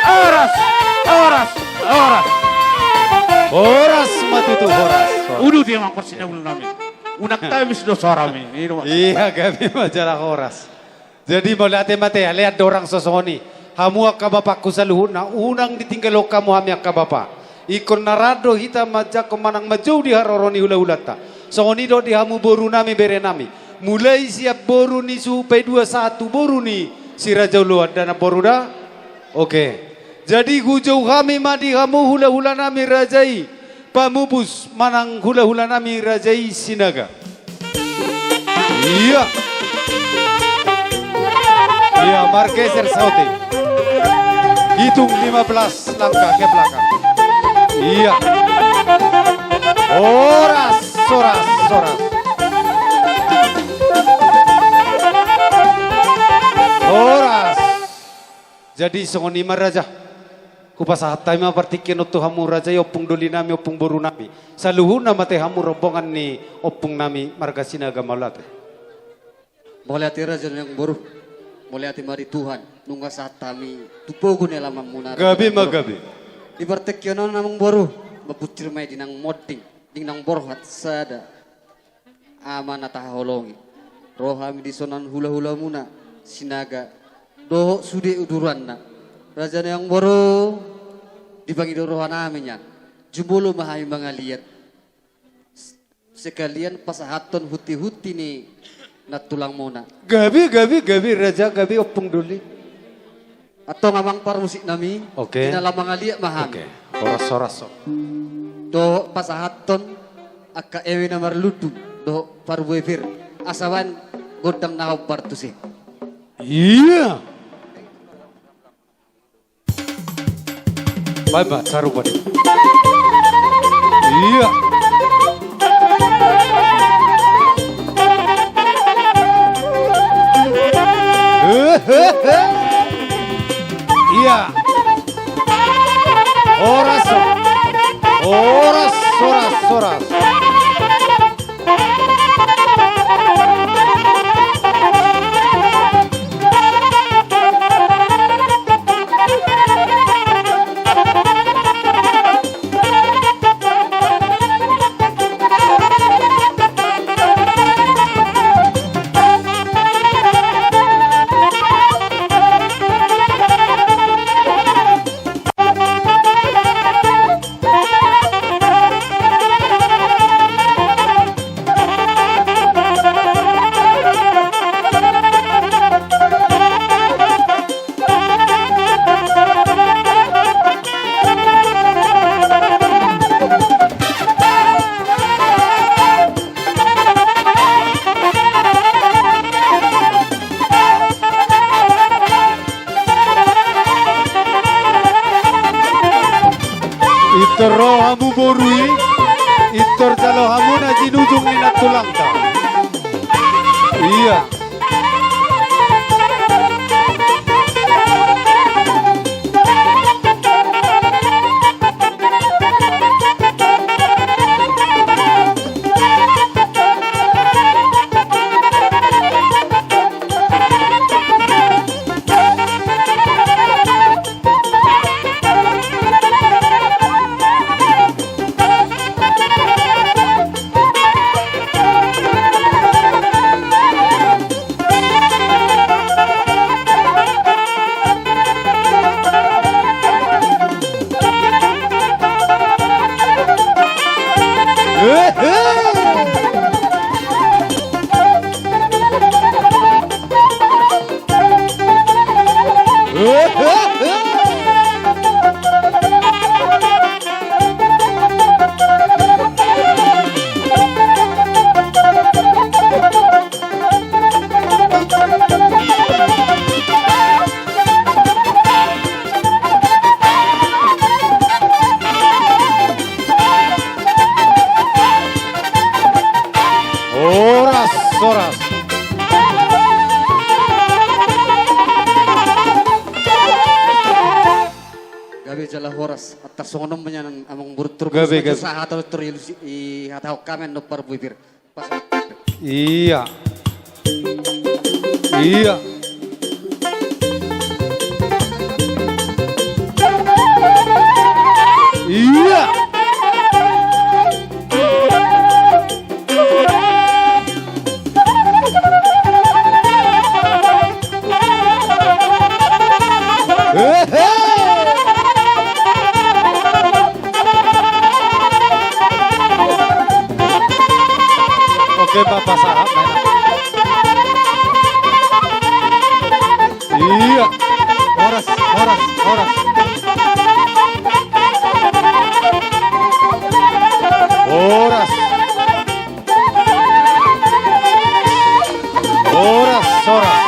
Horas. Horas. Horas. Horas ma tutu, horas. Horas. Uduti, Amang, parsinabulnami. Unang tabis do sorami. Iya, gabe ma jala horas. Jadi mauliate ma, ate, ale andorang so songon i, hamu angka bapakku saluhutna, unang ditinggalhon hamu hami angka bapa. Ingkon na ra do hita manjangkon manang manjou di haroro ni hulahulanta. Songon i do di hamu borunami, berenami. Mulai sian boru ni suhut paidua sahat tu boru ni Si Raja Oloan, da, namboru, da? Oke. Jadi hujou hami ma di hamu hulahulanami raja i Pamupus manang hulahulanami raja i Sinaga. Iya. Iya, margeser saotik. Hitung lima belas langkah ke belakang. Iya. Horas, horas, horas. Horas. Jadi songon i ma, Raja. Hupasahat hami ma partingkian on tu hamu, Raja i, ompung dolinami, ompung borunami. Saluhutna ma, ate, hamu rombongan ni ompungnami marga Sinaga, mauliate. Mauliate, Raja ni Amangboru. Mauliate ma di Tuhan, nunga sahat hami tu pogu ni alamanmuna, Raja ni Amangboru. Gabe ma, gabe. Di partingkian on, Amangboru, mabunsir ma i di naung monding, di naung borhat sada ama na tahaholongi. Ro hami dison, hulahulamuna Sinaga dohot sude uduranna. Raja ni Amangboru, dipangido rohanami nian, jumolo ma hami mangaliat, sekalian pasahathon huntihunti ni nantulangmuna. Gabe, gabe, gabe, Raja, gabe, ompung doli. Antong, Amang parmusiknami. Oke. Di na laho mangaliat ma hami. Oke. Horas, horas, horas. Dohot pasahathon angka eme na marlundu dohot parbue pir, asa baen gondang na hombar tusi. Iya. Baen ma sarupa ni. Iya. Iya. Horas. Horas, horas, horas. Pintor ro hamu boru i, pintor jalo hamu na jinujung ni nantulangta. Iya. Horas, horas. Gabe jala horas. Atas songon on ma nian amang boru, gabe, gabe. Sahat on tor i lusi, i hatahon hami annon parbue pir. Pas. Iya. Iya. Iya. Oke, Bapak, sahat, main. Iya. Horas, horas, horas. Horas. Horas, horas.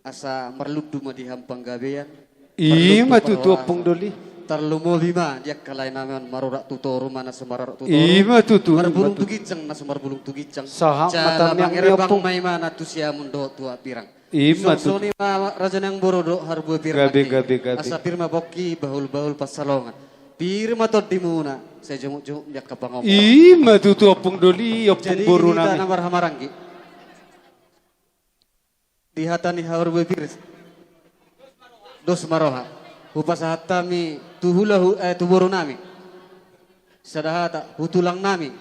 Asa marlundu ma di hamu panggabean. Ima tutu, Ompung Doli. Tarlumobi ma di angka lae nami on, marorak tu toru ma na so marorak tu toru. Ima tutu, ima tutu. Marbulung tu ginjang na so marbulung tu ginjang. Sahat ma tangiang ni Ompung. Jala mangerbang ma imana tu siamun dohot tu hambirang. Ima tutu. Songon i ma raja ni amang boru dohot parbue pir nangkin. Gabe, gabe, gabe. Asa pir ma pongki, bahul-bahul pansalongan. Pir ma tondimuna, sai jomuk-jomuk di angka pangomoan. Ima tutu, Ompung Doli, Ompung boru nami. Jadi di hita na marhahamaranggi, di hata ni parbue pir, dos ma roha. Hupasahat hami tu hula hu-, eh, tu boru nami. Sada hata, tu tulang nami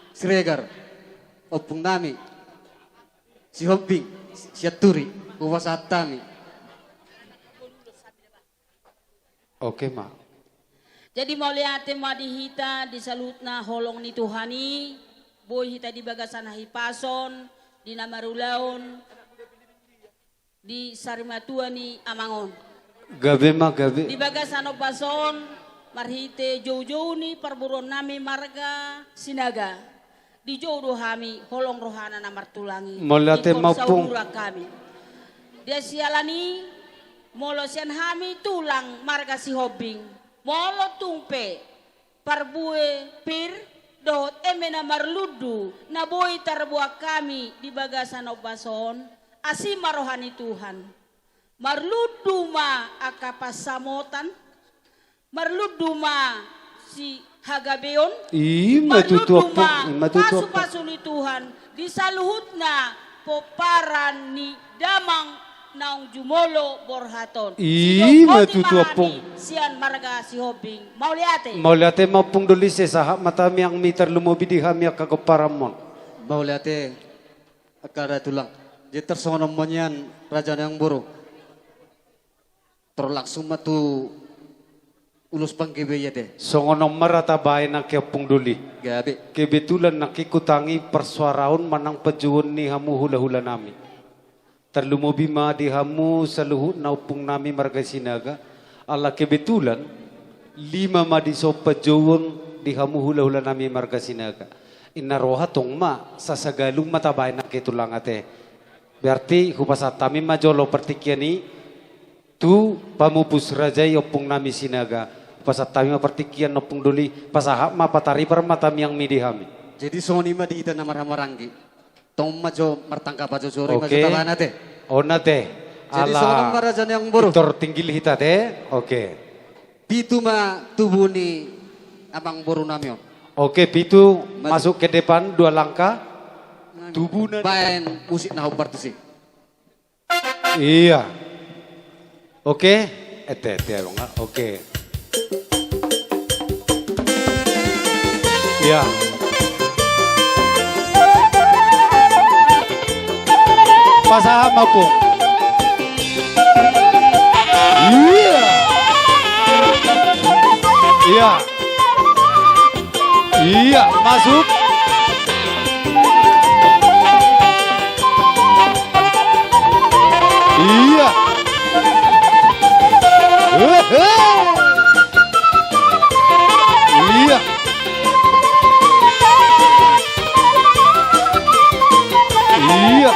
Siregar, ompung nami Sihombing, Sianturi, hupasahat hami. Oke ma. Jadi mauliate ma di hita, di saluhutna holong ni Tuhan i, boi hita di bagasan hahipason, di na marulaon, di sarimatua ni amang on. Gabe ma, gabe. Di bagasan ombas on, marhite joujou ni parboruon nami marga Sinaga. Dijou do hami, holong rohana na martulang i. Mauliate ma, Ompung. Ingkon saudura hami. Di siala ni i, molo sian hami tulang marga Sihombing, molo tung pe parbue pir dohot eme na marlundu na boi tarboan hami di bagasan ombas on, asi ma roha ni Tuhan. Marlundu ma angka pansamotan, marlundu ma sihagabeon, ima tutu, Ompung, ima tutu, Ompung. Marlundu ma pasu-pasu ni Tuhan di saluhutna pomparan ni damang naung jumolo borhat on. Ima tutu, Ompung. Sidok boti ma hami sian marga Sihombing. Mauliate. Mauliate ma, Ompung Doli, sai sahat ma tangiangmi, tarlumobi di hami angka pomparanmon. Mauliate angka tulang. Jadi tarsongon on ma nian raja ni amang boru. Tor langsung ma tu ulos panggabean i ate. Songon on ma ra tabaen nangkin, Ompung Doli. Gabe. Kebetulan nangkin hutangi parsuaraon manang panjouon ni hamu hula-hula nami. Tarlumobi ma di hamu saluhutna ompung nami marga Sinaga. Ala kebetulan lima ma dison panjouon di hamu hula-hula nami marga Sinaga. Inna roha tong ma, sasagalup ma tabaen nangkin, tulang, ate. Berarti hupasahat hami ma jolo partingkian i tu pamupus raja i, ompung nami Sinaga. Hupasahat hami ma partingkian, Ompung Doli, pasahat ma, pataripar ma tangiangmi di hami. Jadi songon i ma di hita na marhahamaranggi. Tong ma jo martangkapan jo, sori ma jo tabaen ate. Oke. On ate. Jadi songon on ma raja ni amang boru. Ala tor tinggil hita ate. Oke. Pitu ma tubu ni amang boru nami on. Oke, pitu. Maju. Masuk ke depan dua langkah. Tubuna. Baen musik na hombar tusi. Iya. Oke. Ete, ete, Bang. Oke. Iya. Pasahat ma, Ompung. Iya. Iya. Iya, masuk. Iya. Hehe. Iya. Iya.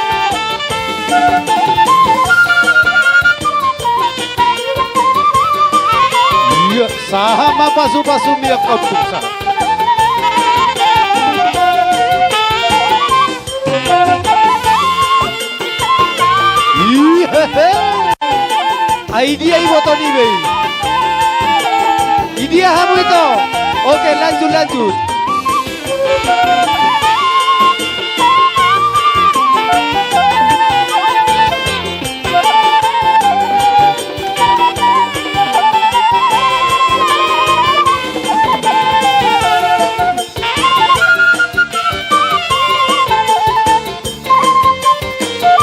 Iya, sahat ma pasu-pasu ni Ompung, sahat. Iya. Ai dia iboto niba i? Idia hamu ito? Oke, lanjut, lanjut.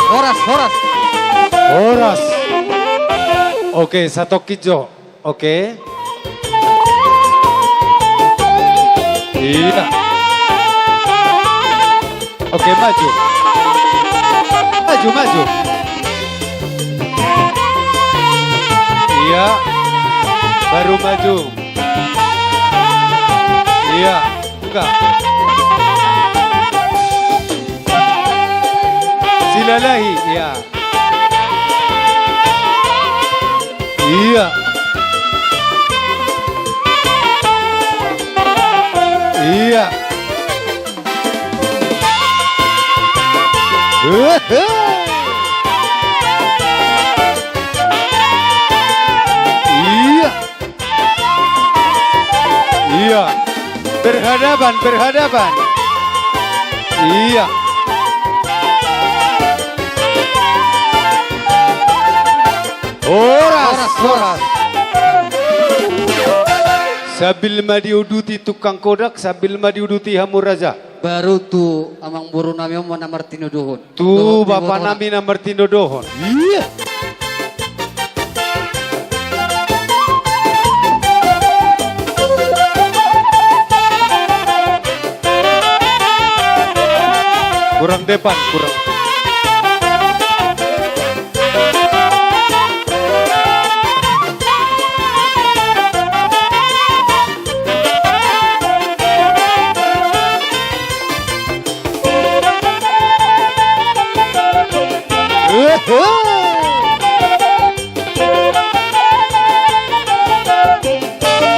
Horas, horas. Horas. Oke, satongkin jo. Oke. Iya. Oke, maju. Maju, maju. Iya. Baru maju. Iya. Buka. Silalahi, iya. Iya. Iya. Hehe. Iya. Iya. Berhadapan, berhadapan. Iya. Horas, horas. Sambil ma diuduti tukang kodak, sambil ma diuduti hamu raja. Baru tu amangboru nami on ma na martinodohon. Tu bapa nami na martinodohon. Iya. Kurang depan, kurang.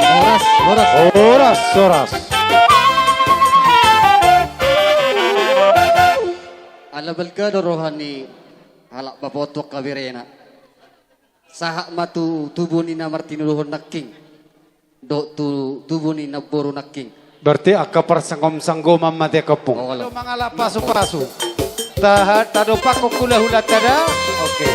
Horas, horas. Horas, horas. Ala balga do roha ni halak bapa on tu angka berena. Sahat ma tu tubu ni na martinodohon nangkin dohot tu tubu ni namboru nangkin. Berarti angka parsangom-sanggoman ma di angka ompung. Olo. Mangalap pasu-pasu. Taha, tadompakhon hula-hulanta da. Oke.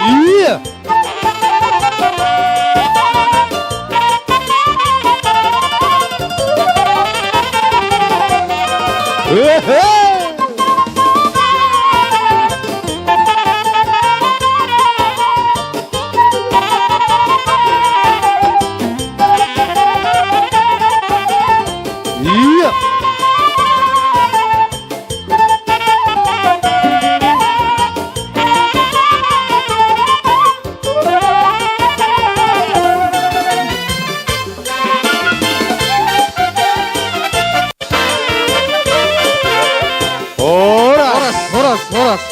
Iya. Iya. Horas. Horas, horas, horas.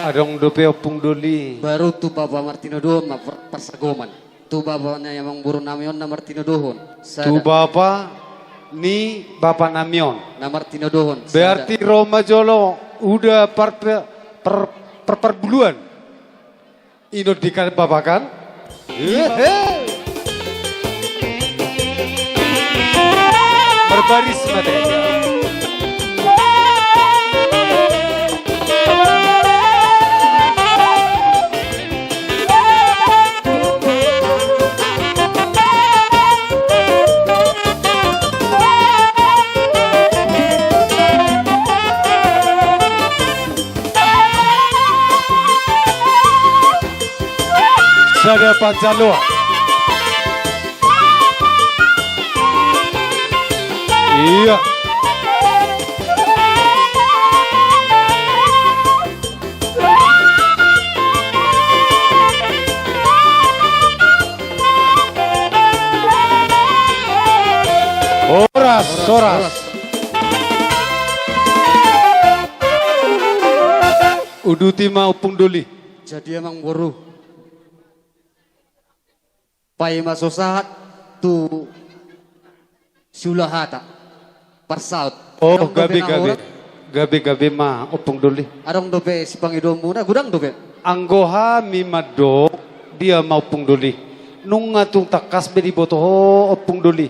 Adong dope ompung doli. Baru tu bapa martinodohon ma par-, parsagoman. Tu bapa ni amangboru nami on na martinodohon. Sada. Tu bapa ni bapa nami on. Na martinodohon. Berarti sada. Ro ma jolo uda par-, per-, per-, perguluan. Ingot di kan bapa kan? Hehe. Berbaris ma te. Sada panjaloan. Iya. Horas, horas. Uduti ma ompung doli. Jadi amangboru. Paima so sahat tu siulahata parsaut. Oh, adong dope gabe, na gabe. Horas? Gabe, gabe ma, Ompung Doli. Adong dope sipangidoonmuna, godang dope. Anggo hami mandok, dia ma, Ompung Doli. Nunga tung tangkas be diboto ho, Ompung Doli.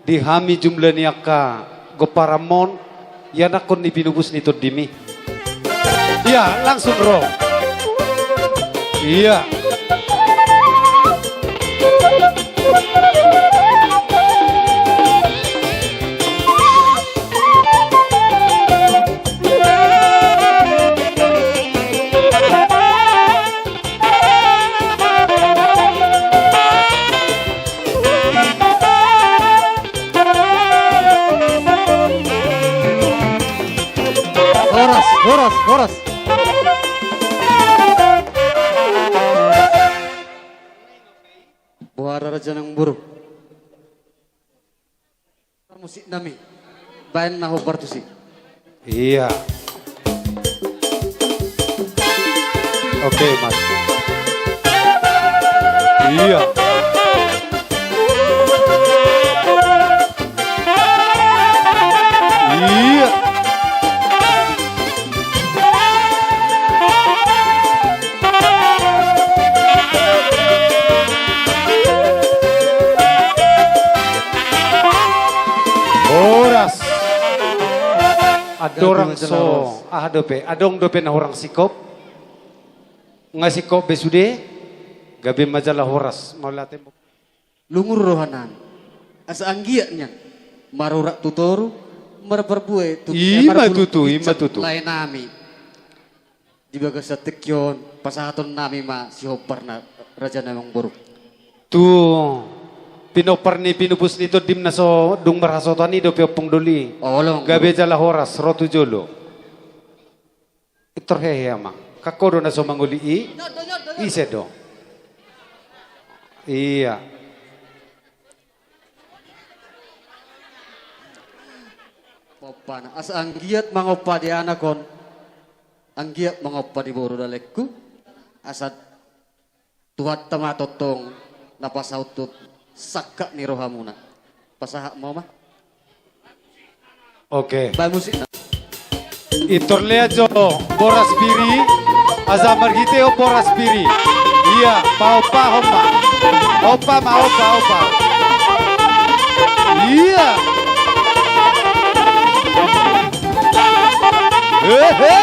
Di hami jumlah ni angka gomparanmon, ianakhon ni pinupus ni tondim i. Ia, langsung ro. Ia. Horas, horas, horas. Boha, Raja Namboru? Musik nami. Baen na hombar tusi. Ia. Oke, Mas. Ia. Ia. Horas. Andorang so, aha dope, adong dope na hurang singkop. Nga singkop be sude, gabe ma jala horas, mauliate. Lungun rohanami. Asa anggiat nian marurat tu toru, marparbue tu, ima tutu, ima tutu. Laenami. Di bagasan tingki on, pasahatonnami ma sihombarna, Raja Namboru. Tu pinompar ni pinupus ni tondim na so dung marhasohotan i dope, Ompung Doli. Olo. Gabe jala horas, ro tu jolo. Pintor hehe amang. Angka ho do na so mangoli i? Ise do? Ia. Pomparan. Asa anggiat mangompa di anak on. Anggiat mangompa di boru, dalengku. Asa Tuhanta ma tongtong na pasaut tu sangkap ni rohamuna. Pasahat ma, Oma. Oke. Baen musik. Pintor lea jo boras pir i, asa marhite on boras pir i. Ia, paompahon ma. Ompa ma, ompa, ompa. Ia. Hehe.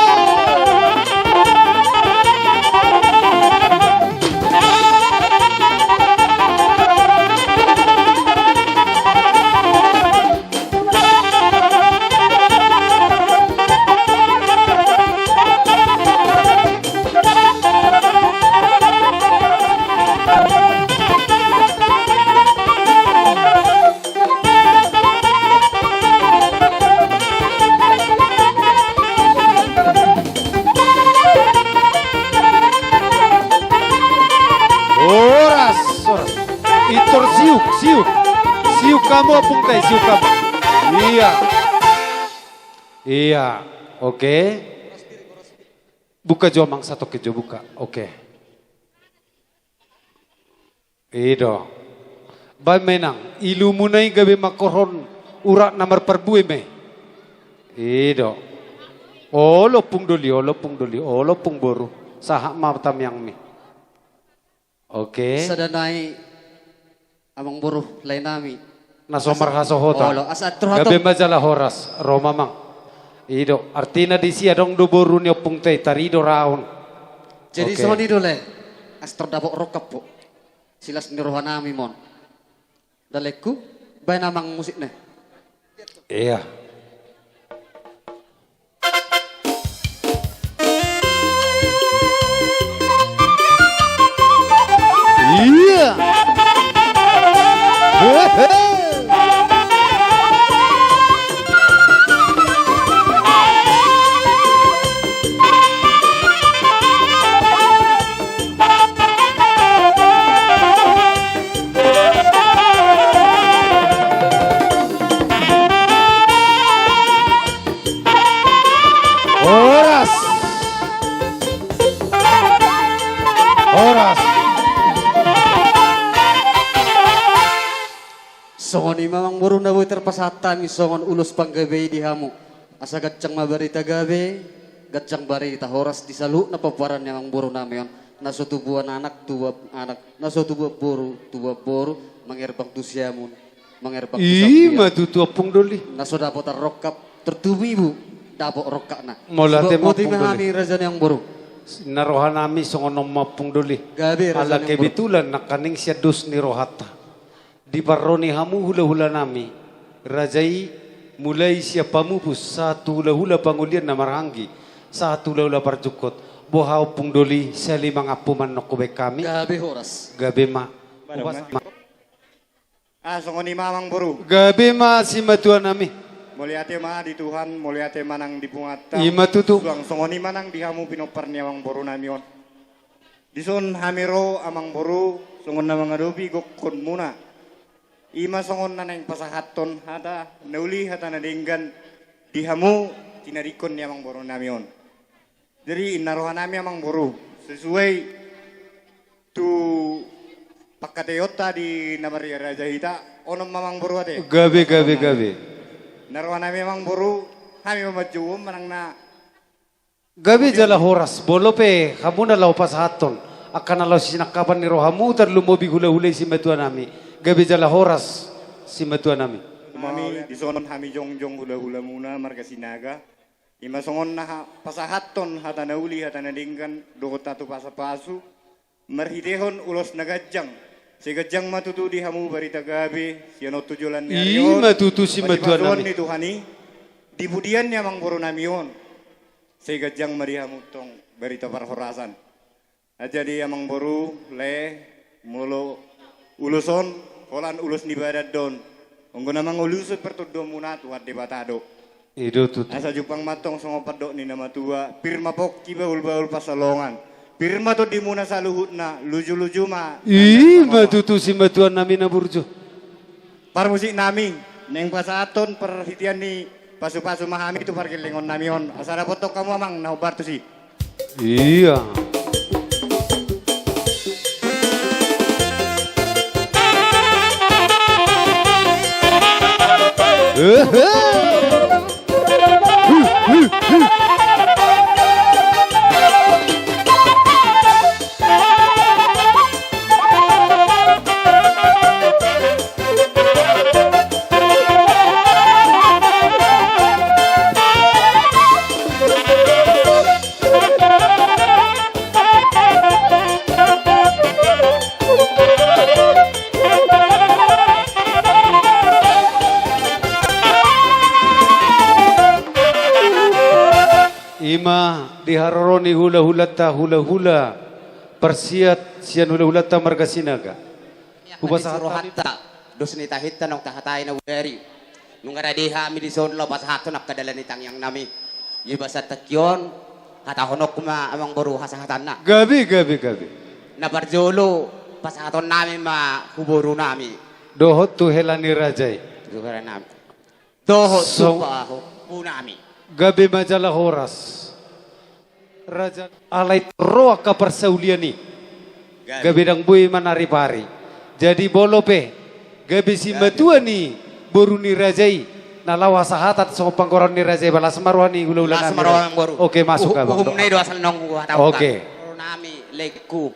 Horas, horas. Pintor siuk, siuk. Siuk hamu, Ompung, tai, siuk hamu. Ia. Ia. Oke. Buka jo, amang, satongkin jo buka. Oke. I do. Baen ma, Inang, ilumuna i gabe mangkorhon urat na marparbue ma i. I do. Olo, Ompung Doli, olo, Ompung Doli, olo, Ompung Boru. Sahat ma tamiangmi. Oke. Sada nai, Amangboru laenami. Na so marhasohotan. Olo, asa terhato. Gabe ma jala horas, ro ma, Amang. I do, artina disi adong do boru ni Ompungta i, tarido raon. Jadi, oke, songon i do, lae. Asa tardapot rongkap, po. Silas ni rohanami ma on. Dalengku, baen, Amang, musikna. Ia. Ia. Hehe. Horas. Horas. Songon i ma amangboru na boi tarpasahat hami songon ulos panggabean i di hamu. Asa ganjang ma barita gabe, ganjang barita horas di saluhutna pomparan ni amangboru nami on. Na so tubuan anak, tubuan anak, na so tubuan boru, tubuan boru, mangerbang tu siamun, mangerbang tu siamun. I ma tutu Ompung Doli. Na so dapotan rongkap, tartubu ibu, dapot rongkapna. Mauliate ma Ompung Doli. Boti ma hami raja ni amangboru. Na roha nami songon on ma Ompung Doli. Gabe raja ni amangboru. Ala kebetulan nangkaning sian dos ni rohanta. Di parro ni hamu hulahula nami, raja i, mulai sian pamupus, sahat tu hulahula pangolian na marhahaanggi, sahat tu hulahula parjungkot, boha Ompung Doli, sahali mangampu ma annon hubaen hami. Gabe horas. Gabe ma. Barang hupas ma. Ah, songon i ma amangboru. Gabe ma simatua nami. Mauliate ma di Tuhan, mauliate ma nang di punguanta. I ma tutu. Suang songon i ma nang di hamu pinompar ni amangboru nami on. Dison hami ro amangboru, songon na mangadopi gokhonmuna. I ma songon na naeng pasahathon hata na uli hata na denggan di hamu tinadingkon ni amangboru nami on. Jadi inna roha nami amangboru, sesuai tu pangkataionta di na marria raja hita, onom ma amangboru ate. Gabe, gabe, gabe. Inna roha nami amangboru, hami ma manjou on manang na Gabe jala horas, molo pe hamu na laho pasahathon angka na laho sinangkapan ni rohamu tarlumobi hulahula i simatua nami. Gabe jala horas simatua nami. Mami, dison hami jongjong hulahulamuna marga Sinaga. I ma songon na ha-, pasahathon hata na uli, hata na denggan, dohot hata pasupasu. Marhitehon ulos na ganjang, sai ganjang ma tutu di hamu barita gabe, sian on tu joloan ni ari on. I ma tutu simatua nami. Masipasu on ni Tuhan i, di pudian ni amangboru nami on, sai ganjang ma di hamu tong barita parhorasan. Ah, jadi amangboru, lae, molo ulos on, holan ulos ni badan do on. Anggo na mangalusi partondion muna Tuhan Debata do. I do tutu. Asa jumpang ma antong songon pandok ni na matua, pir ma pongki bahulbahul pansalongan. Pir ma tondimuna saluhutna, lujuluju ma. I ma tutu simatua nami na burju. Parmusik nami, naeng pasahathon parhitean ni pasupasu ma hami tu pargellengon nami on. Asa dapothon hamu amang na hombar tusi. Iya. Ehe. I ma di haroro ni hulahulanta hulahula parsiat sian hulahulanta marga Sinaga. Hupasahat hami. Dos ni tahinta naung tahatai na bodari. Nunga rade hami dison laho pasahathon angka dalan ni tangiang nami. Di bagasan tingki on, hatahononku ma amangboru hasahatanna. Gabe, gabe, gabe. Na parjolo pasahaton nami ma tu boru nami. Dohot tu hela ni raja i. Tu hela nami. Dohot tu pahompu nami. Gabe ma jala horas. Raja, alai ro angka parsaulian i. Gabe. Gabe ndang boi manaripari. Jadi molo pe gabe simatua ni boru ni raja i na laho hasahatan songon panggoraon ni raja i, las ma roha ni hulahula nami. Las ma roha nang boru. Oke, masuk. Uhu-, abang, uhum doa. Na i do asal naung huhatahon. Oke. Boru nami, laengku.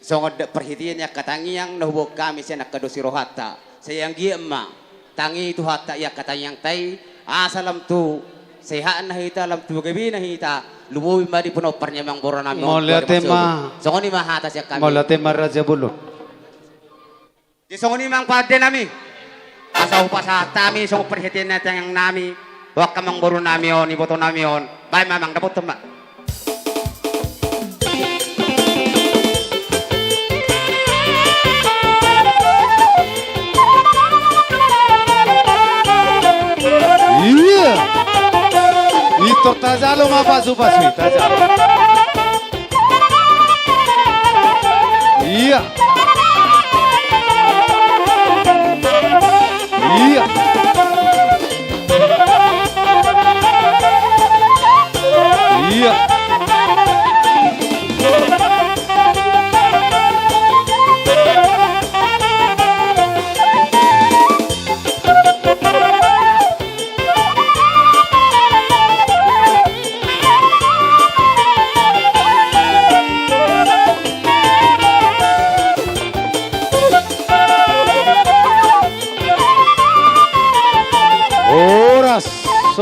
Songon da-, parhitean ni angka tangiang na huboan hami sian angka dos ni rohanta. Sai anggiat ma tangi Tuhanta i angka tangiangta i, asa lam tu sehatna hita, lam tu gabena hita, lumobi ma di pinompar ni amangboru nami on. Mauliate ma. Songon i ma hata sian hami. Mauliate ma raja bolon. Di songon i ma amang pande nami. Asa hupasahat hami songon parhitean ni tangiang nami tu angka amangboru nami on, iboto nami on. Baen ma amang, dapothon ma. Iya. Ito tajalo ma pasupasu i, tajalo. Iya. Iya. Iya.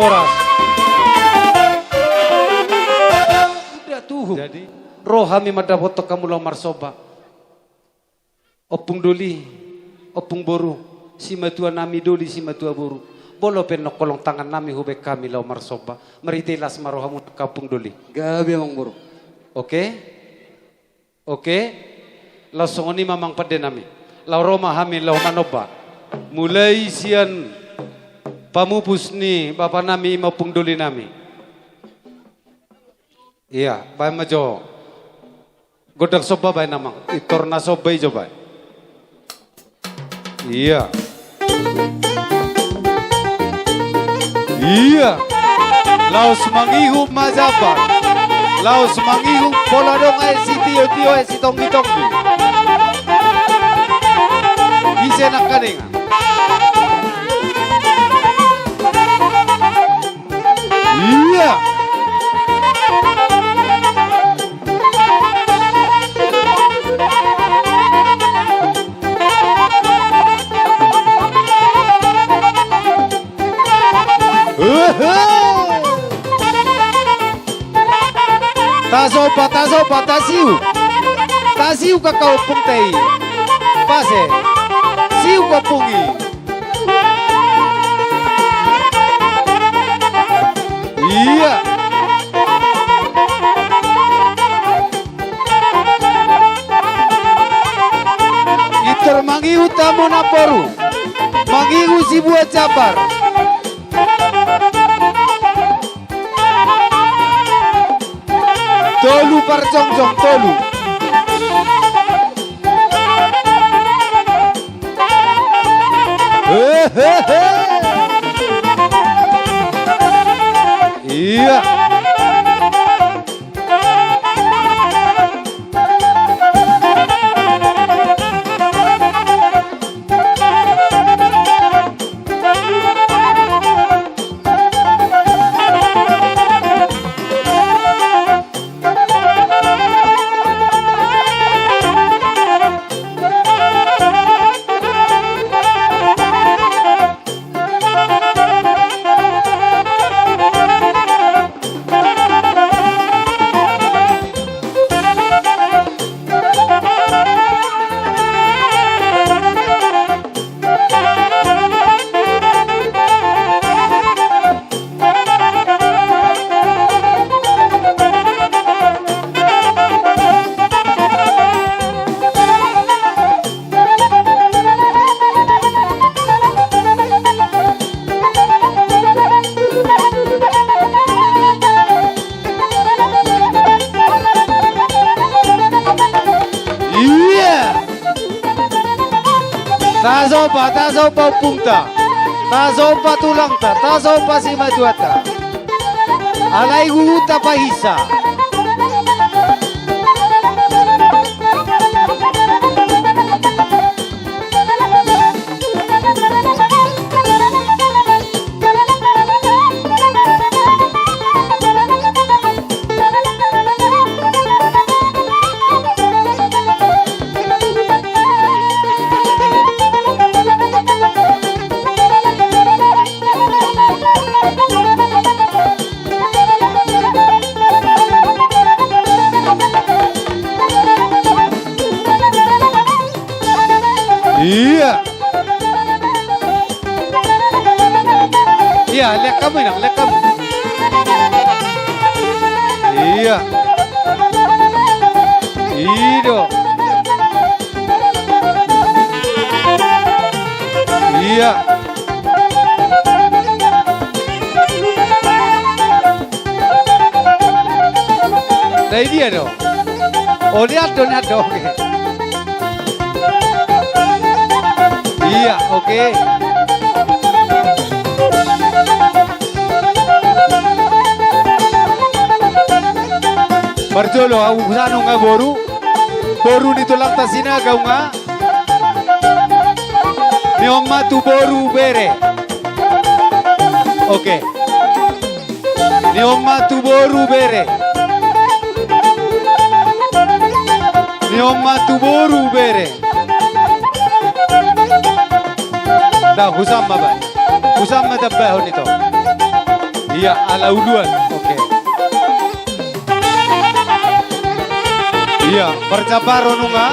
Horas. Udah tuhu. Jadi? Ro hami mandapothon hamu laho marsomba. Ompung doli, ompung boru, simatua nami doli, simatua boru. Molo pe nongkolong tangan nami hubaen hami laho marsomba. Marhite las ma rohamu, ompung doli. Gabe, amang boru. Oke? Oke? Laos songon i ma, amang pande nami. Laho ro ma hami laho manomba. Mulai sian pamupus ni bapa nami, i ma ompung doli nami. Iya, baen ma jo. Gondang somba baen, amang. Pintor na somba i jo baen. Iya. Iya. Laos mangihut ma jambar. Laos mangihut pola adong aek sitiotio, aek sitonggitonggi. Ise nangkaningan? Iya. Ehe. Tasomba, tasomba, tasiu. Tasiu angka ompungta i. Pase. Siu ompung i. Iya. Pintor mangihut hamu namboru. Mangihut sibuat jambar. Tolu parjongjong, tolu. Hehehe. Iya. Iya. Tasomba, tasomba ompungta. Tasomba tulangta, tasomba simatuanta. Alai huhut tapahinsa. Iya. Iya, lean hamu, inang, lean hamu. Iya. I do. Iya. Nah, i dia do. Oh, dia do, dia do. Oke. Iya, oke. Parjolo, au sana nunga boru. Boru ni tulangta Sinaga nunga. Ni on ma tu boru bere. Oke. Ni on ma tu boru bere. Ni on ma tu boru bere. Da, husam ma, ba. Husam ma, tambahon ito. Ia, ala uluan. Oke. Ia, parjabar nunga.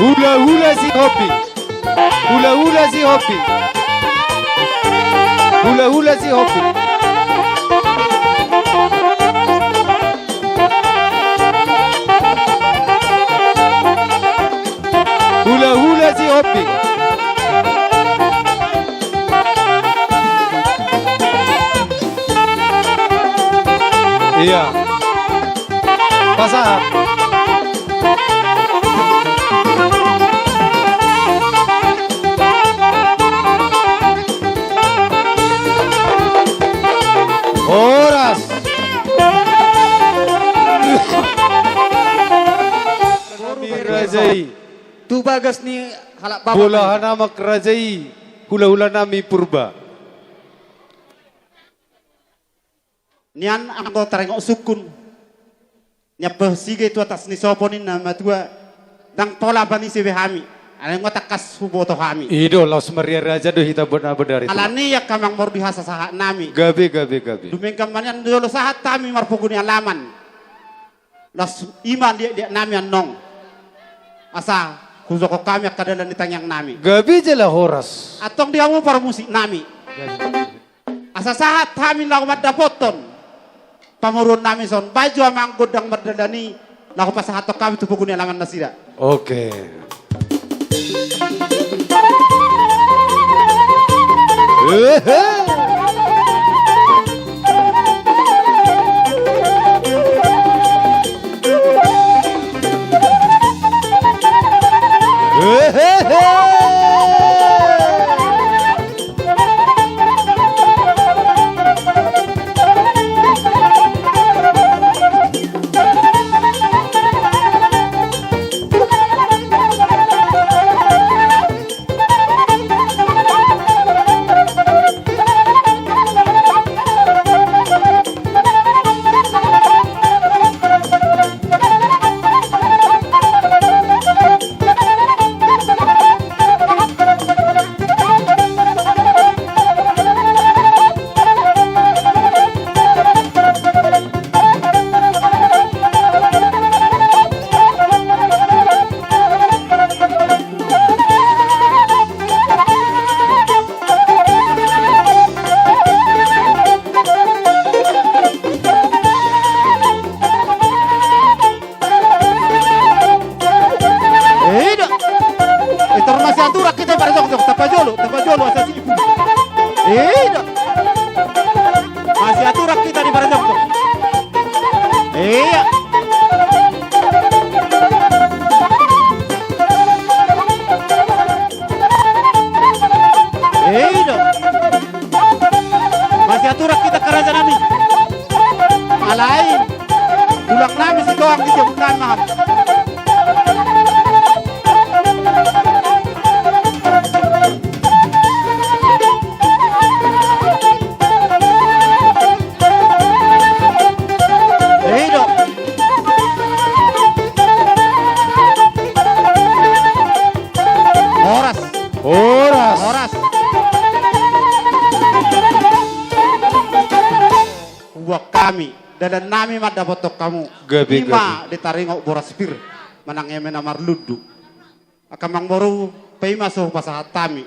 Hula-hula Sihombing. Hula-hula Sihombing. Hula-hula Sihombing. Hula-hula Sihombing. Ia. Pasahat. Horas. Raja i. Tu bagas ni halak Batak. Bolahan amak raja i, hula-hula nami Purba. Nian anggo taringot sungkun. Nian pe sige tu atas ni sopo ni na matua, ndang pola panise be hami. Alai nga tangkas huboto hami. I do, laos maria raja do hita bona bodari. Alani i angka amang boru di hasasahat nami. Gabe, gabe, gabe. Dumenggan ma nian jolo sahat hami marpogu ni alaman. Laos i ma liat-liat nami annon. Asa hujokon hami angka dalan ni tangiang nami. Gabe jala horas. Antong di hamu parmusik nami. Gabe. Asa sahat hami laho mandapothon pamoruon nami son, baen jo amang gondang mardalan i, laho pasahathon hami tu pogu ni alaman nasida. Oke. Hehe. Hehehe. Ida. Eh, tor masiaturak hita di parjongjong, tapajolo, tapajolo asa si ibu. Eh, ida. Masiaturak hita di parjongjong. Iya. Eh, ida. Masiaturak hita angka raja nami. Alai tulang nami sitoang di jabun nami maham. Eh, ida. Horas. Horas. Horas. Hubuat hami, dalan nami mandapothon hamu. Gabe, gabe. I ma di taringot boras pir, manang eme na marlundu. Angka amang boru, paima so hupasahat hami.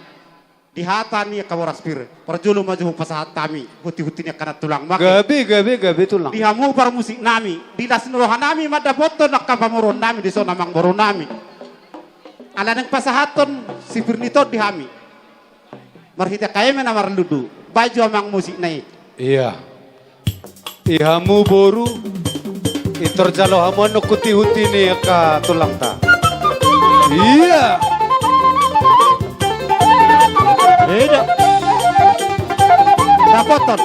Di hata ni angka boras pir, parjolo ma jo hupasahat hami huti-huti ni angka nantulang, mangke. Gabe, gabe, gabe tulang. Di hamu parmusik nami, di las ni roha nami mandapothon angka pamoruon nami dison amang boru nami. Ala naeng pasahathon sipir ni tondi hami. Marhite angka eme na marlundu, baen jo amang musikna i. Iya. I hamu boru, pintor jalo hamu annon huti-huti ni angka tulangta. Iya. Ida. Dapothon.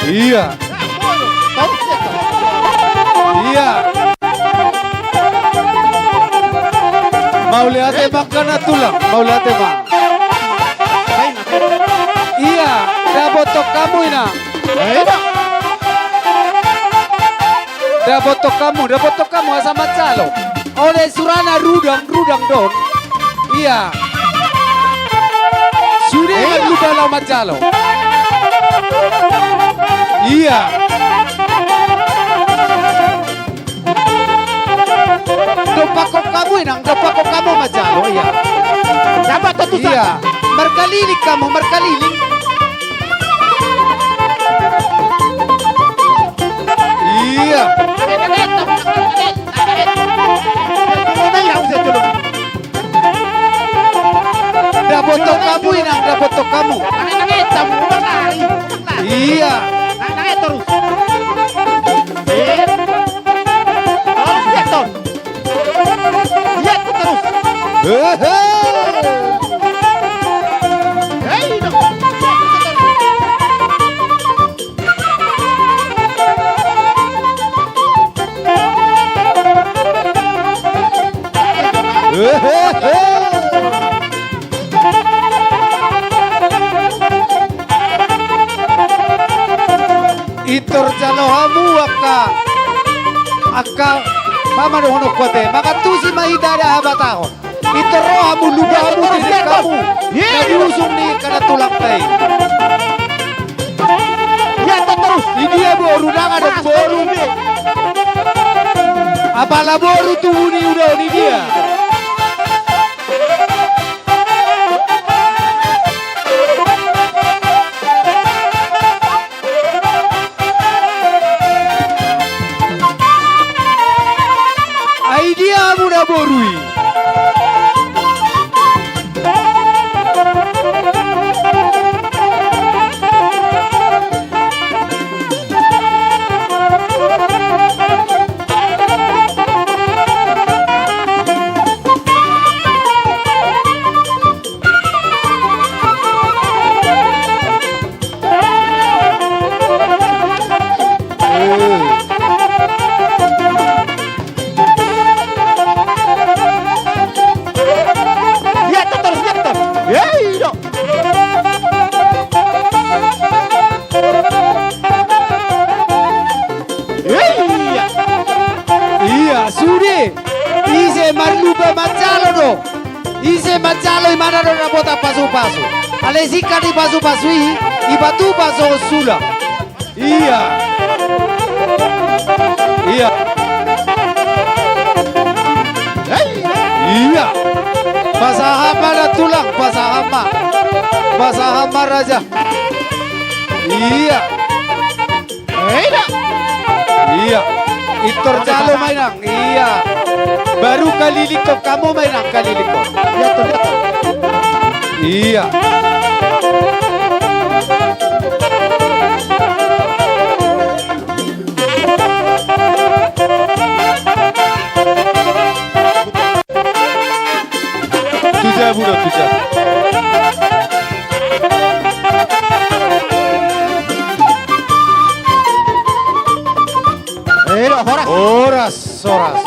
Ia. Ia. Mauliate ma angka na tulang, mauliate ma. Ia, dapothon hamu ina. Dapothon hamu, dapothon hamu asa manjalo. Olo, surana rudang, rudang do on. Ia. Sude, ia, marlupa laho manjalo. Ia. Dompakhon hamu inang, dompakhon hamu manjalo, ia. Dapothon tusan. Ia. Markaliling hamu, markaliling. Ia. Dapothon hamu inang, dapothon hamu. Ia. Ia, terus. Hehe. Pintor jalo hamu angka, angka, ma dohononku ate, mangantusi ma hita, da habatahon. Pintor ro hamu, lupa hamu, diri hamu. Ia. Na diusung ni angka na tulang pe. Ia, terus. Idia boru, nang adong boru. Apala boru tubu ni uda on, idia. Ai dia hamu na boru i. Ia, terus, ia, terus. Ia, iya. Ia. Ia, sude. Ise marlupa manjalo do. Ise manjalo, imana do na boto pasupasu. Alai singkat ni pasupasu i, ipatupa songon sula. Ia. Ia. Hei. Ia. Pasahat ma da tulang, pasahat ma. Pasahat ma raja. Ia. Ia. Pintor jalo ma inang. Ia. Baru kalilingkon hamu ma inang, kalilingkon. Ia, tulang, tulang. Ia. Tu jabu do, tu jabu. Eh, horas. Horas, horas.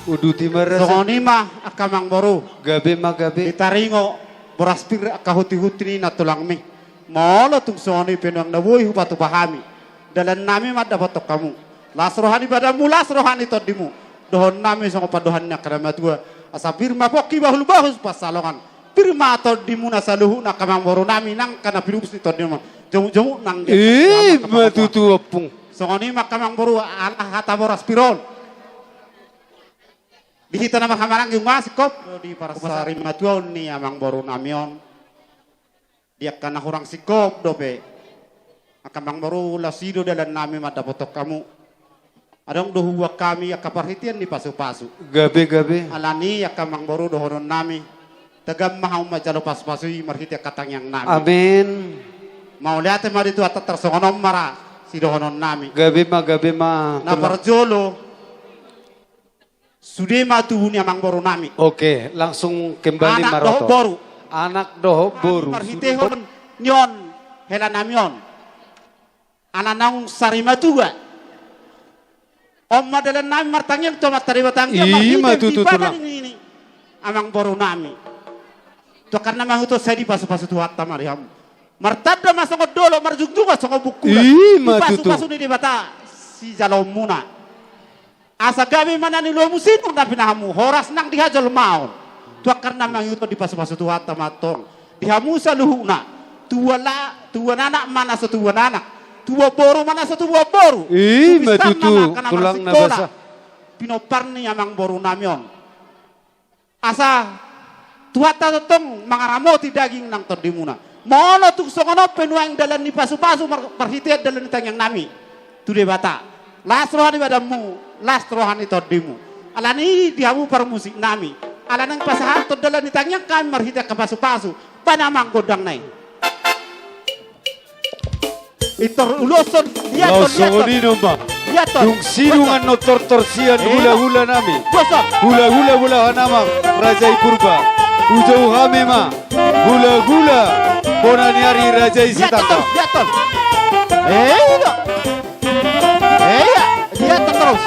Uduti ma rasa. Songon i ma angka amangboru. Gabe ma gabe. Ditaringot boras pir angka hutihutini na tulangmi. Molo tung songon i pe nuaeng na boi hupatupa hami, dalannami mandapothon hamu. Las roha ni badanmu, las roha ni tondimu. Dohononnami songon pandohan ni angka na matua. Asa pir ma pongki, bahulbahul pansalongan. Pir ma tondimuna saluhutna angka amangborunami, nang angka na pinubus ni tondimu. Jomukjomuk nang di angka. I ma tutu, ompung. Songon i ma angka amangboru, ala hata boras pir on. Di hita na marhahamaranggi, unang singkop. Di parsarimatuaon ni amangborunami on. Di angka na hurang singkop dope. Angka amangboru, las i do dalannami mandapothon hamu. Adong do huboan hami angka parhitean ni pasupasu. Gabe, gabe. Alani i angka amangboru, dohononnami, tagam ma hamu manjalo pasupasu i marhite angka tangiangnami. Amin. Mauliate ma di Tuhanta tarsongon on ma ra. sidohonon nami. Gabe ma, gabe ma. Na parjolo, sude ma tubu ni amangboru nami. Oke, langsung kembali. Anak dohot boru. Anak dohot boru. Marhitehon ni on, hela nami on. Ala naung sari matua. On ma dalan nami martangiang tu Amanta Debata, anggiat marhite tulang. I ma tutu, tulang. Ni amangboru nami. Tu angka na mangihuthon sai dipasupasu Tuhanta ma di hamu. Martanda ma songon dolok, marjungjung ma songon bungkulan. I ma tutu. Dipasupasu ni Debata sijaloonmuna. Asa gabe ma na niulumu sinur na pinahanmu, horas nang di hajolmaon. Tu angka na mangihuthon dipasupasu Tuhanta ma antong. Di hamu saluhutna, tubuan la-, tubuan anak ma na so tubuan anak, tubuan boru ma na so tubuan boru. I ma tutu, tulang na basa. Pinompar ni amangboru nami on. Asa Tuhanta tongtong mangaramoti daging nang tondimuna. Molo tung songon on pe nuaeng dalan ni pasupasu mar-, marhitean dalan ni tangiang nami tu Debata. Las roha ni badanmu, las roha ni tondimu. Alani i di hamu parmusik nami. Ala naeng pasahathon dalan ni tangiang nami marhite angka pasupasu. Baen amang gondang na i. Intor uloshon, liathon, liathon. Laos songon i do ma. Liathon. Dung sidung annon tortor sian hulahula nami. Hulahula bolahan amang Raja i Purba. Hujou hami ma hulahula bona ni ari Raja i Sitangkang. Liathon, liathon. Eh, i do. Eh, iya, liathon torus.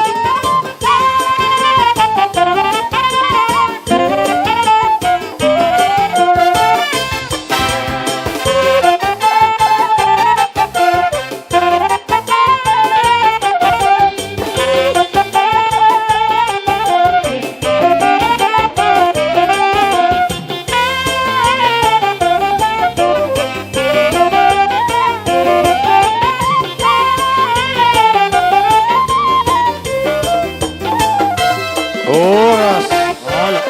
Horas. Olo.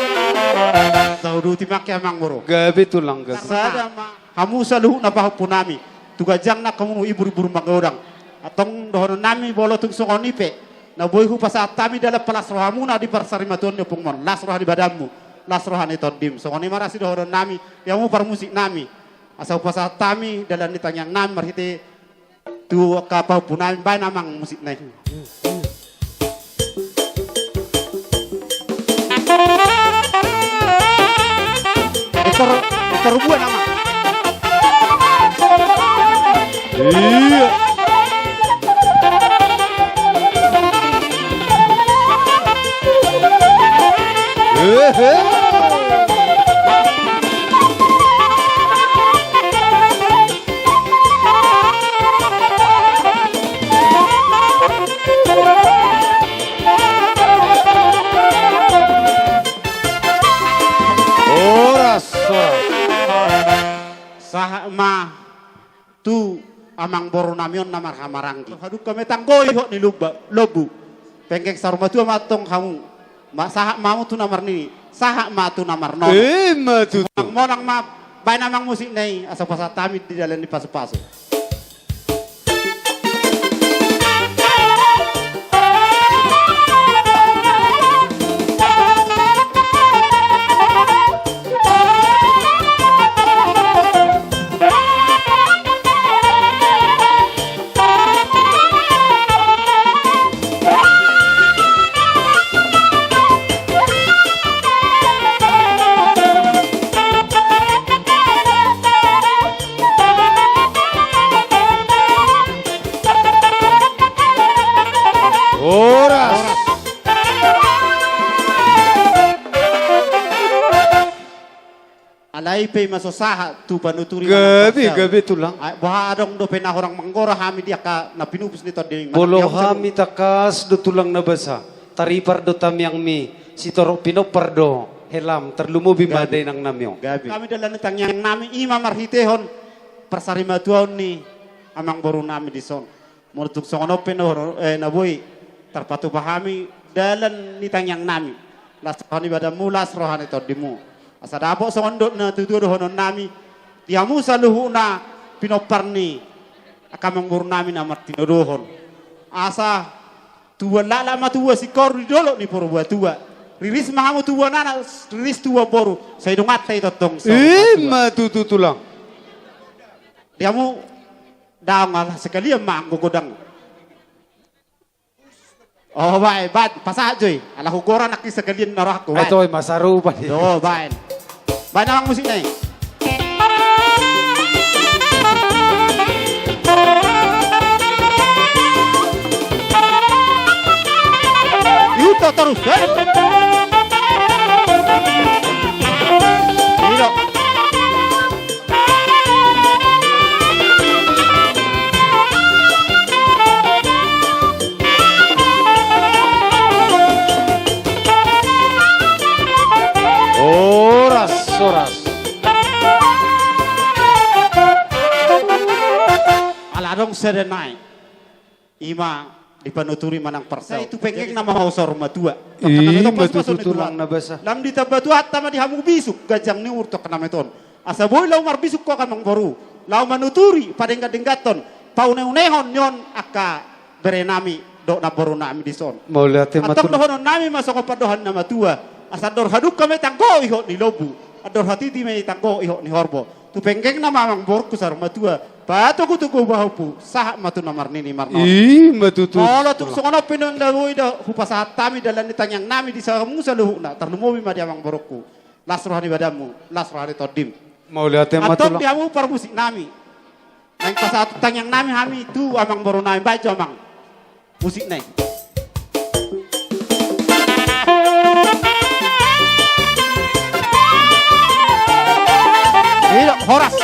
Tauduti ma angka amangboru. Gabe tulang, gabe. Sada ma hamu saluhutna pahompu nami. Tu ganjang nang hamu ibur-ibur magodang. Antong dohonon nami molo tung songon i pe. Na boi hupasahat hami dalan palas rohamuna di parsarimatuaon ni ompungmon. Las roha ni badanmu. Las roha ni tondim. Songon i ma ra sidohonon nami. Di hamu parmusik nami. Asa hupasahat hami dalan ni tangiang nami marhite tu angka pahompu nami, baen amang musik na i. Intor, intor buan amang. Iya. Ehe. Horas, horas. Sahat ma tu amangboru nami on na marhahamaranggi. Hadungka ma tanggoi hot ni lombu. Penggeng saur matua ma antong hamu. Ma, sahat ma hamu tu na marnini, sahat ma tu na marnono. Ima tutu. Monang, monang ma, baen amang musik na i, asa pasahat hami di dalan ni pasupasu. Horas. Alai pe ima so sahat tu panuturi. Gabe, gabe tulang. Boha adong dope na hurang manggora hami di angka na pinupus ni tondi. Molo hami tangkas do tulang na basa. Taripar do tangiangmi, sitorop pinompar do helam, tarlumobi ma dainang nami on. Gabe. Hami dalan ni tangiang nami ima marhitehon parsarimatuaon ni amangboru nami dison. Molo tung songon on pe na, eh, na boi tarpatupa hami dalan ni tangiang nami. Las roha ni badanmu, las roha ni tondimu. Asa dapot songon dok na tutu dohonon nami. Di hamu saluhutna pinompar ni angka amangboru nami na martinodohon. Asa tubuan laklak ma tubuan singkoru di dolok ni Purbatua. Riris ma hamu tubuan anak, riris tubuan boru. Sai donganta i tongtong. Ima tutu tulang. Di hamu Daong ala sekalian ma anggo godang. Oh, baen, baen, pasahat jo i. Ala hugoran nangkin sekalian na rohangku, baen. Ai, toi, masa rupa ni. Do, baen. Baen amang musikna i. Ihuthon torus, eh. I do. Horas, horas. Ala adong sada nai. Ima dipanuturi manang parsau. Sai tu penggeng nama ho saur matua. Ima tutu, tulang na basa. Lam ditamba Tuhanta ma di hamu bisuk ganjang ni umur tu angka na mate on. Asa boi laho marbisuk ho amang boru, laho manuturi padenggan-dengganhon, paune-unehon ni on angka bere nami dohot namboru nami dison. Mauliate ma tulang. Antong dohonon nami ma songon pandohan na matua. Asa andor hadungka ma i tanggo ihot ni lombu, andor hatiti ma i tanggo ihot ni horbo. Tu penggeng nama amang borungku saur matua, patogu-togu pahompu, sahat ma tu na marnini marnono. Ima tutu. Molo tung songon on pe nuaeng na boi do hupasahat hami dalan ni tangiang nami di hamu saluhutna, tarlumobi ma di amang borungku. Las roha ni badanmu, las roha ni tondim. Mauliate ma tulang. Antong di hamu parmusik nami. Naeng pasahat tangiang nami hami tu amang boru nami, baen jo amang. Musik nai. Iyo, horas.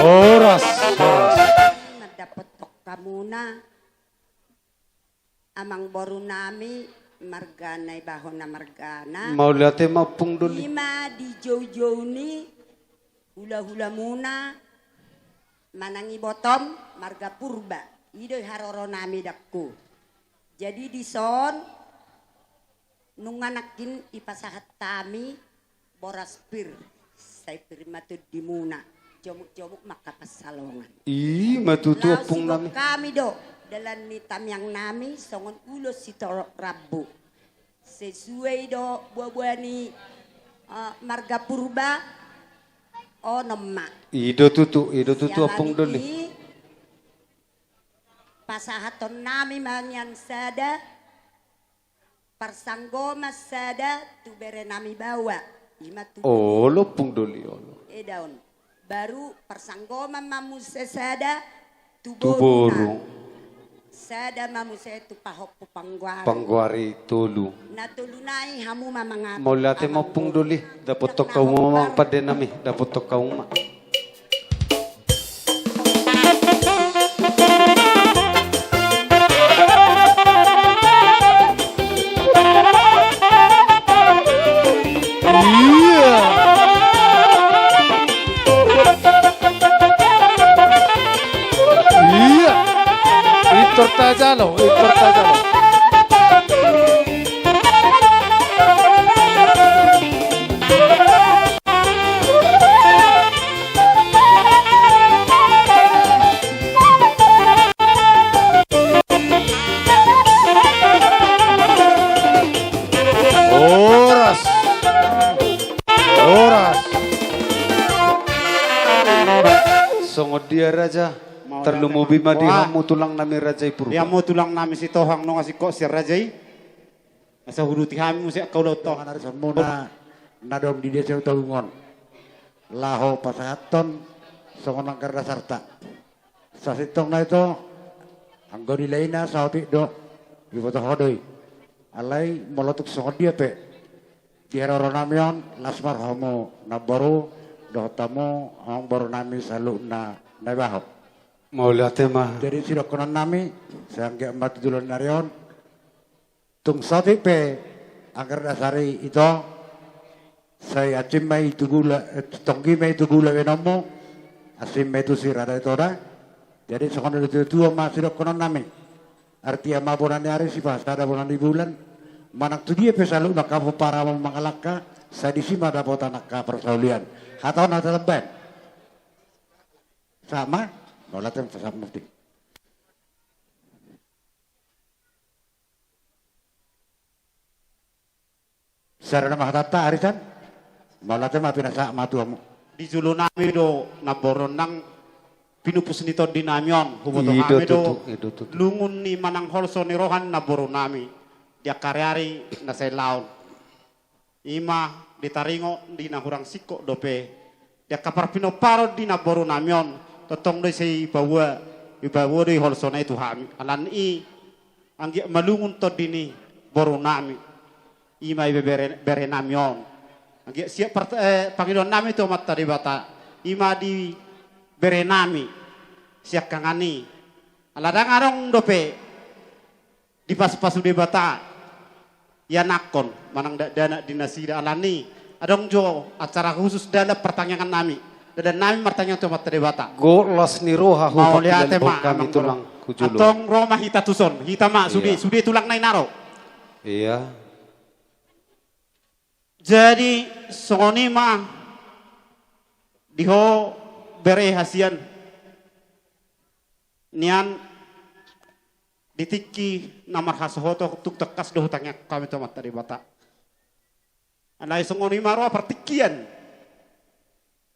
Horas, horas. Mandapot tokkamuna. Amang boru nami marga Naibaho na margana. Mauliate ma Ompung Doli. Ima di joujou ni hulahulamuna manang ibotom marga Purba. I do i haroro nami dangku. Jadi dison nunga nangkin dipasahat hami boras pir, sai pir ma tondimuna, jomuk-jomuk ma angka pansalongan. Ima tutu Ompung nami. Laos sidok hami do dalan ni tangiang nami songon ulos sitorop rambu. Sesuai do buabua ni, eh, marga Purba, onom ma. I do tutu, i do tutu Ompung Doli. Siala ni i pasahaton nami ma nian sada, parsanggoman sada tu bere nami baoa, ima tu Olo, Ompung Doli, olo. Eda on. Baru parsanggoman ma muse sada tu boru. Tu boru. Sada ma muse tu pahompu panggoari. Panggoari tolu. Na tolu nai hamu ma mangatur. Mauliate ma Ompung Doli, dapothon hamu ma amang pande nami, dapothon hamu ma. Iya. Iya. Pintor tajalo, pintor tajalo. Horas. Horas. Songon dia raja? Tarlumobi ma di hamu tulang nami raja i Purba. Di hamu tulang nami Sitohang nunga singkop sian raja i. Asa huduti hami muse angka ulaonta. Dongan arisan muna na adong di desa Hutagung on, laho pasahathon songon anggar dasarta. Sasintongna ito, anggo nilaina saotik do, diboto ho do i. Alai molo tung songon dia pe di haroro nami on, las ma rohamu namboru dohot hamu amang boru nami saluhutna Naibaho. Mauliate ma. Jadi sidohonon nami, sai anggiat ma tu joloan ni ari on, tung saotik pe anggar dasar i ito, sai asing ma i tu gula, eh, tonggi ma i tu gula baenonmu, asing ma i tu sira da ito da. Jadi songon na didok ni natua-tua ma sidohonon nami. Artia ma bona ni ari sipasada bona ni bulan. Manang tu dia pe saluhutna angka pomparan mangalangka, sai disi ma dapotan angka parsaulian. Hata on hata na baen. Sahat ma, mauliate ma, sahat ma. Sada nama hatanta arisan. Mauliate ma, pinasahat ma tu hamu. Di jolo nami do namboru on nang pinupus ni tondi nami on, huboto hami do lungun ni manang holso ni roha ni namboru nami di angka ari-ari na sai laon. Ima di taringot di na hurang singkop dope di angka parpinomparon di namboru nami on, tongtong do ise ipaboa, ipaboa do i holsona i tu hami. Alani i anggiat malungun tondi ni boru nami. Ima i be bere, bere nami on. Anggiat siap part-, eh, pangidoan nami tu Amanta Debata. Ima di bere nami siangkangan i. Ala ndang adong dope dipasupasu Debata ianakhon manang dakdanak di nasida. Alani i adong jo acara khusus dalan partangiangan nami. Dalan nami martangiang tu Amanta Debata. Gok las ni roha. Mauliate ma amang tulang. Antong ro ma hita tuson. Hita ma sude, sude tulang nai na ro. Iya. Jadi songon i ma di ho bere hasian nian. Di tingki na marhasohotan tung tangkas do hutangiang hami tu Amanta Debata. Alai songon i ma ro partingkian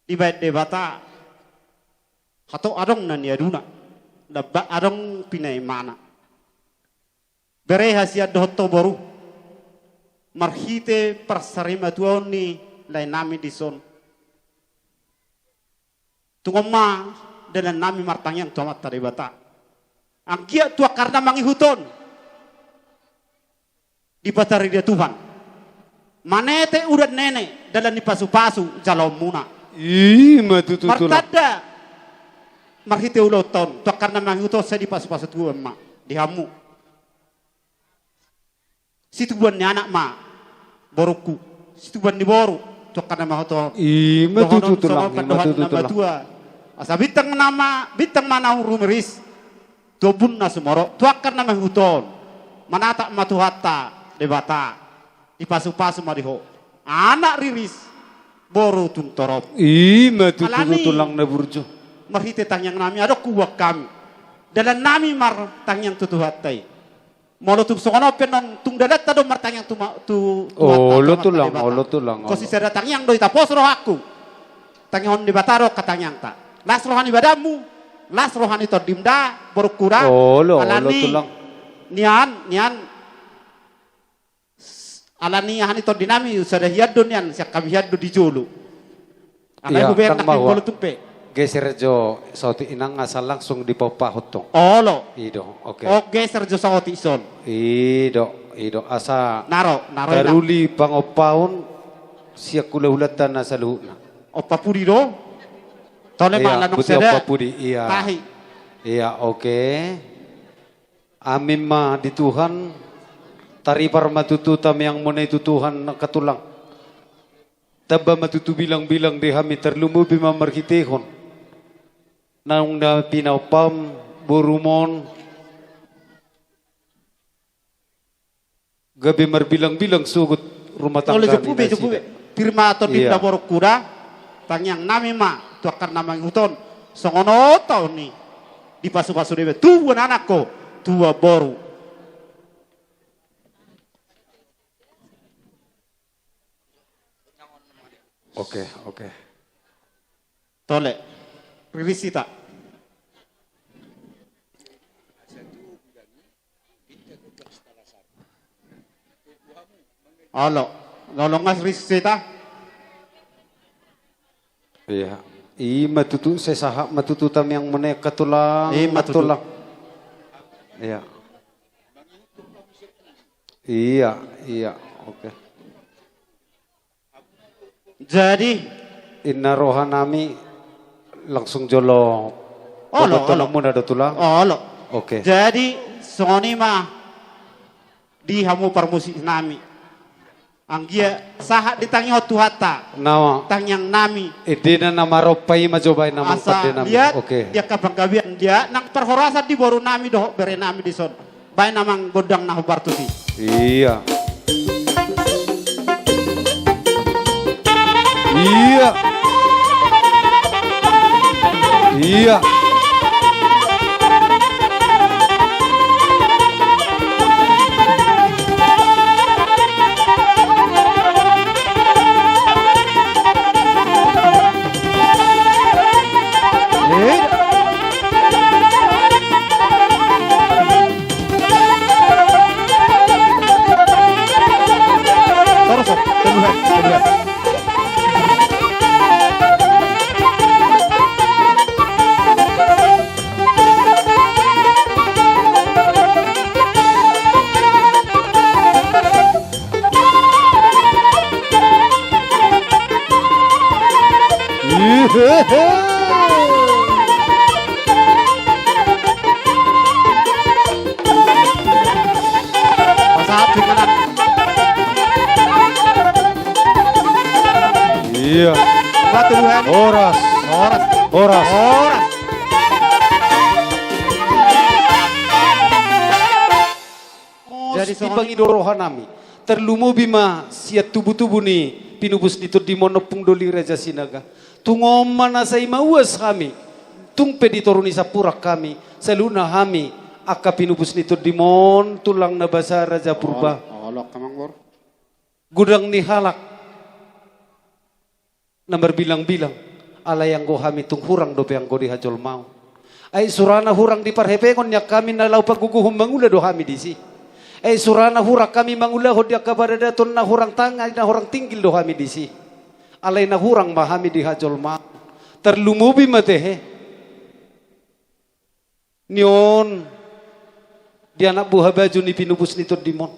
dibaen Debata. Hatop adong na niaduna, lambak adong pinaimana. Bere hasian dohot ho boru, marhite parsarimatuaon ni lae nami dison, tung on ma dalan nami martangiang tu Amanta Debata. Anggiat tu angka na mangihut on dipatarida Tuhan. Manete udan nene dalan ni pasupasu jaloonmuna. Ima tutu tulang. Martanda marhite ulaonta on tu angka na mangihut on sai dipasupasu Tuhan ma di hamu. Situbuan ni anak ma borungku, situbuan ni boru tu angka na mangihut on. Ima tutu tulang, ima tutu tulang. Asa bintang na ma, bintang ma naung rumiris tu ombun na sumorop tu angka na mangihut on. Manatap ma Tuhanta Debata, dipasupasu ma di ho anak riris, boru tung torop. Ima tutu tulang na burju. Alani i marhite tangiang nami adong huboan hami. Dalan nami martangiang tu Tuhanta i. Molo tung songon on pe annon tung dalanta do martangiang tu ma-, tu, tu Amanta Debata. Olo tulang, olo tulang. Ingkon sisada tangiang do i, tapos rohangku. Tangihon Debata do angka tangiangta. Las roha ni badanmu, las roha ni tondim da, borungku da. Olo, olo tulang. Alani i nian, nian. Alani i aha ni tondi nami, sada hian do nian, sian hami hian do di jolo. Alai hubereng na himbolon tumpe. Geser jo saotik i nang asa langsung dipaompahon tong. Olo. I do, oke. O geser jo saotik son. I do, i do, asa na ro, na ro i nang. Taruli pangompahon sian hulahulanta na saluhutna. Ompa pudi do. Tole ma, ia, lanong pudi sada. Ompa pudi, ia. Tahi. Ia, oke. Amin ma di Tuhan. Taripar ma tutu tangiangmuna i tu Tuhan angka tulang. Tamba ma tutu bilangbilang di hami, tarlumobi ma marhitehon naung na pinaompahon borumon. Gabe marbilangbilang sogot rumah tangga ni nasida. Pir ma tondinda borungku da. Tangiang nami ma tu angka na mangihut on. Songon on taon i dipasupasu Debata, tubuan anak ho, tubuan boru. Oke, oke. Tole. Riris hita. Olo. Olo, nunga riris hita. Ia. Ima tutu, sai sahat ma tutu tangiangmuna i angka tulang. Ima tutu. Tulang. Ia. Ia, ia. Oke. Jadi, inna roha nami langsung jolo. Olo, olo. Pemotongmuna do tulang. Olo. Oke. Jadi songon i ma di hamu parmusik nami. Anggiat sahat ditangihon Tuhanta. Nama. Tangiang nami. Edena na marompa i ma jo baen nama. Asa pande nami. Liat, oke. Di angka panggabean dia nang parhorasan di boru nami dohot bere nami dison. Baen amang gondang na hombar tusi. Ia. Ia. Ia. Hehe. Pasahat tu inganan. Iya. Batu Tuhan. Horas. Horas. Horas. Horas. Jadi, songon i pangido rohanami. Tarlumobi ma sian tubutubu ni pinupus ni tondimon, Ompung Doli Raja Sinaga. Tung on ma na sai mauas hami. Tung pe di toru ni Sampuran hami. Saluhutna hami angka pinupus ni tondimon, tulang na basa, Raja Purba. Olo, olo, Amangboru. Godang ni halak na marbilangbilang, alai anggo hami tung hurang dope anggo di hajolmaon. Ai surana hurang di parhepengon ni angka hami na laho panggogohon mangula do hami disi. Ai surana hurang hami mangulahon di angka paradaton na hurang tangihon, na hurang tinggil do hami disi. Alai na hurang ma hami di hajolmaon. Tarlumobi ma tehe. Ni on di anak buha baju ni pinupus ni tondimon.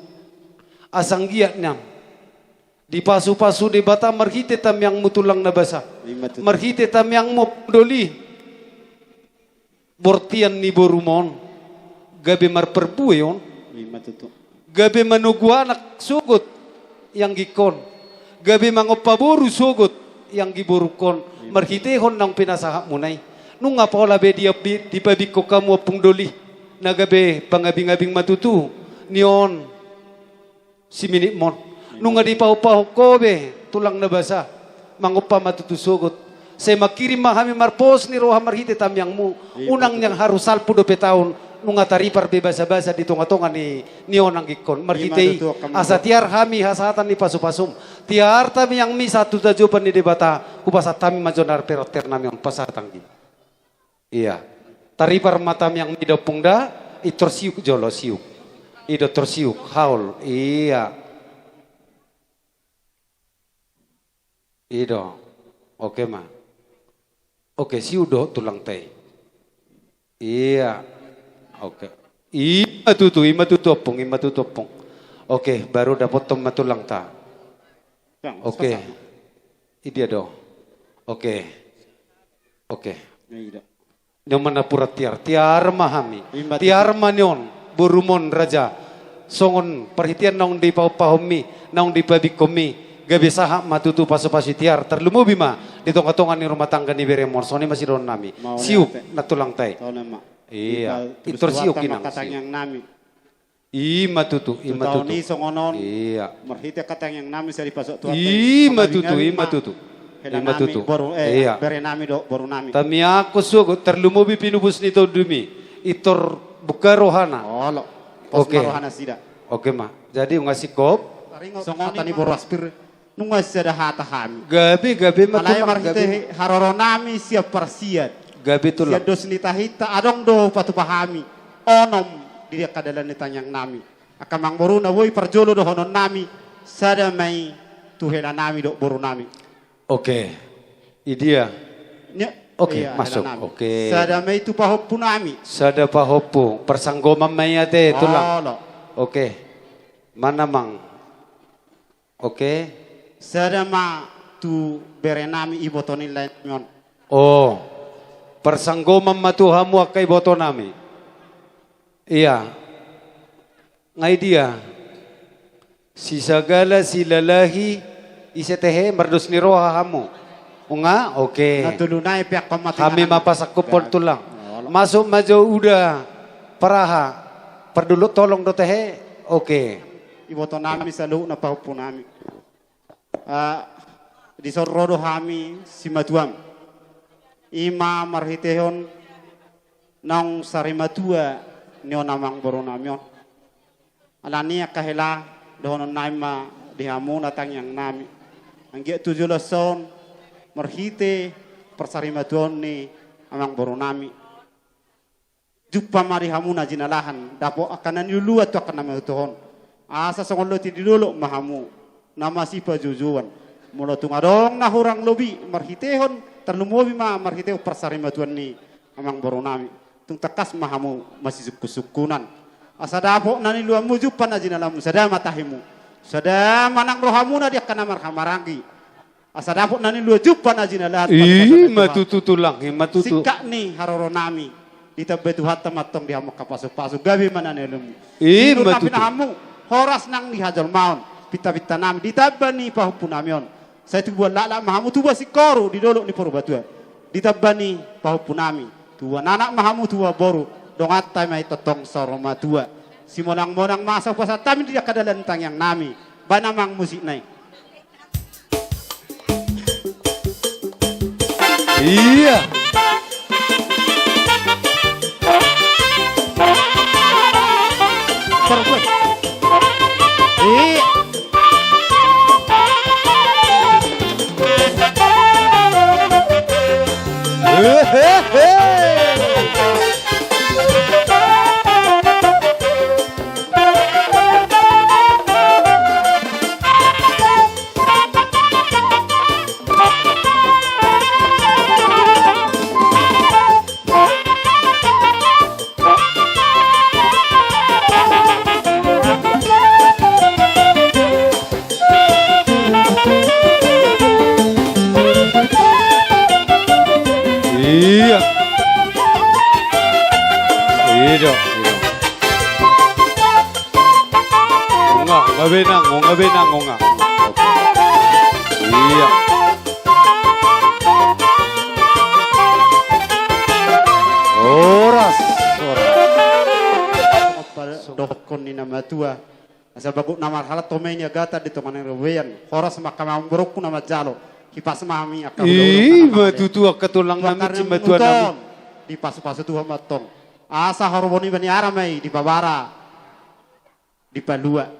Asa anggiat nian dipasupasu Debata marhite tangiangmu, tulang na basa. Ima tutu. Marhite tangiangmu, Ompung Doli. Bortian ni borumon gabe marparbue on. Ima tutu. Gabe manogu anak sogot i anggingkon. Gabe mangompa boru sogot i anggi borungkon. Marhitehon naung pinasahatmuna i. Nunga pola be di, di, dipabingkon hamu, Ompung Doli. Na gabe pangabingabing ma tutu. Ni on siminitmon. Nunga dipahompahon ho be, tulang na basa. Mangompa ma tutu sogot. Sai mangkirim ma hami marpos ni roha marhite tangiangmu. Iya, unang betul. Nian haru salpu dope taon, nunga taripar be basabasa di tongatonga ni, ni on anggingkon. Marhite i, ima tutu, Amangboru. Asa tiar hami hasahatan ni pasupasum. Tiar tangiangmi sahat tu tajopan ni Debata, hupasahat hami ma jolo na pe rontean nami on, pasahat anggi. Iya. Taripar ma tangiangmi da, Ompung, da, i tor siuk jolo, siuk. I do tor siuk, haol, iya. I do. Oke ma. Oke, siuk do, tulang, te. Iya. Oke. Ima tutu, ima tutu, Ompung, ima tutu, Ompung. Oke, baru dapothon ma, tulang, ta. Bang, oke. Sepakat. I dia do. Oke. Oke. Iya, iya. Ni on ma napuran tiar, tiar ma hami. Ima tutu. Tiar ma ni on, borumon, Raja. Songon parhitean naung dipahompahomi, naung dipabingkonmi, gabe sahat ma tutu pasupasu i, tiar, tarlumobi ma di tongatonga ni rumah tangga ni beremon. Songon i ma sidohonon nami. Mauliate. Siuk, na, tulang, ta i. Songon i ma. Iya. I tor siuk, Inang, siuk. Ima tutu, ima tutu. Tu taon i songon on. Iya. Marhite angka tangiang nami sai dipasupasu Tuhanta i. Ima tutu, ima tutu. Ima tutu. Hela nami, boru, eh, iya, bere nami dohot boru nami. Tangiangkon sogot, tarlumobi pinupus ni tondimi. I tor buka rohana. Olo. Pos ma rohanasida. Oke ma. Jadi, unang singkop. Taringot hata ni boru Aspir. Nunga sada hata hami. Gabe, gabe ma, tulang, gabe. Alai marhite haroro nami sian parsian. Gabe, tulang. Sian dos ni tahinta adong do hupatupa hami. Onom di angka dalan ni tangiang nami. Angka amangboru na boi parjolo dohonon nami. Sada ma i tu hela nami dohot boru nami. Oke. I dia. Oke, iya, masuk. Hela nami. Oke. Sada ma i tu pahompu nami. Sada pahompu. Parsanggoman ma i ate, tulang. Olo. Oke. Mana, Mang? Oke. Sada ma tu bere nami, iboto ni lae nami on. Oh. Parsanggoman ma tu hamu angka iboto nami. Iya. Nga i dia. Sisagala Silalahi, ise tehe, mardos ni roha hamu? Unang, oke. Na tolu nai pe angka ma tu inganan. Hami ma pasangkuphon, tulang. Olo. Masuk ma jo Uda Paraha. Pardolok tolong do tehe. Oke. Iboto nami saluhutna, pahompu nami. Ah, dison ro do hami simatuam. I ma marhitehon naung sarimatua ni on amangboru nami on. Alani i angka hela, dohonon nami ma di hamu na tangiang nami. Anggiat tu joloan on marhite parsarimatuaon ni amangboru nami. Jumpa ma di hamu na jinalahan, dapot angka na niluluan tu angka na mautuhon. Asa songon loti di dolok ma hamu, na masipajouon. Molo tung adong na hurang lobi, marhitehon, tarlumobi ma marhitehon parsarimatuaon ni amangboru nami. Tung tangkas ma hamu masisungkunsungkunan. Asa dapot na niluluanmu, jumpa na jinalahanmu, sada ma tahimu. Sada ma nang rohamuna di angka na marhahamaranggi. Asa dapot na niluluan, jumpa na jinalahan. I ma tutu tulang, i ma tutu. Singkat ni haroronami. Ditambai Tuhanta ma antong di hamu angka pasupasu, gabe ma na nialummu. I ma tutu. Hamu horas nang di hajolmaon, pintapintanami, ditamba ni pahompunami on. Sai tubuan laklak ma hamu, tubuan singkoru di dolok ni Purbatua. Ditamba ni pahompunami, tubuan anak ma hamu, tubuan boru, donganta ma i tongtong saur matua. Simonangmonang ma asa hupasahat hami di angka dalan tangiangnami. Bahen amang musikna i. Iya. Iya. Hehehe. Iya. Iya, iya. Onga, onga benang, onga benang, onga. Oke. Iya. Horas, horas. Dohonon ni na matua. Asa bagot na marhalto ma i niagatan di tonga ni robean. Horas ma angka amangborungku na manjalo. Hipas ma hami angka hulahula. I ma tutu, angka tulang nami, simatua nami. Dipasupasu Tuhan ma antong. Asa horbo ni baniara ma i dipabara, dipalua.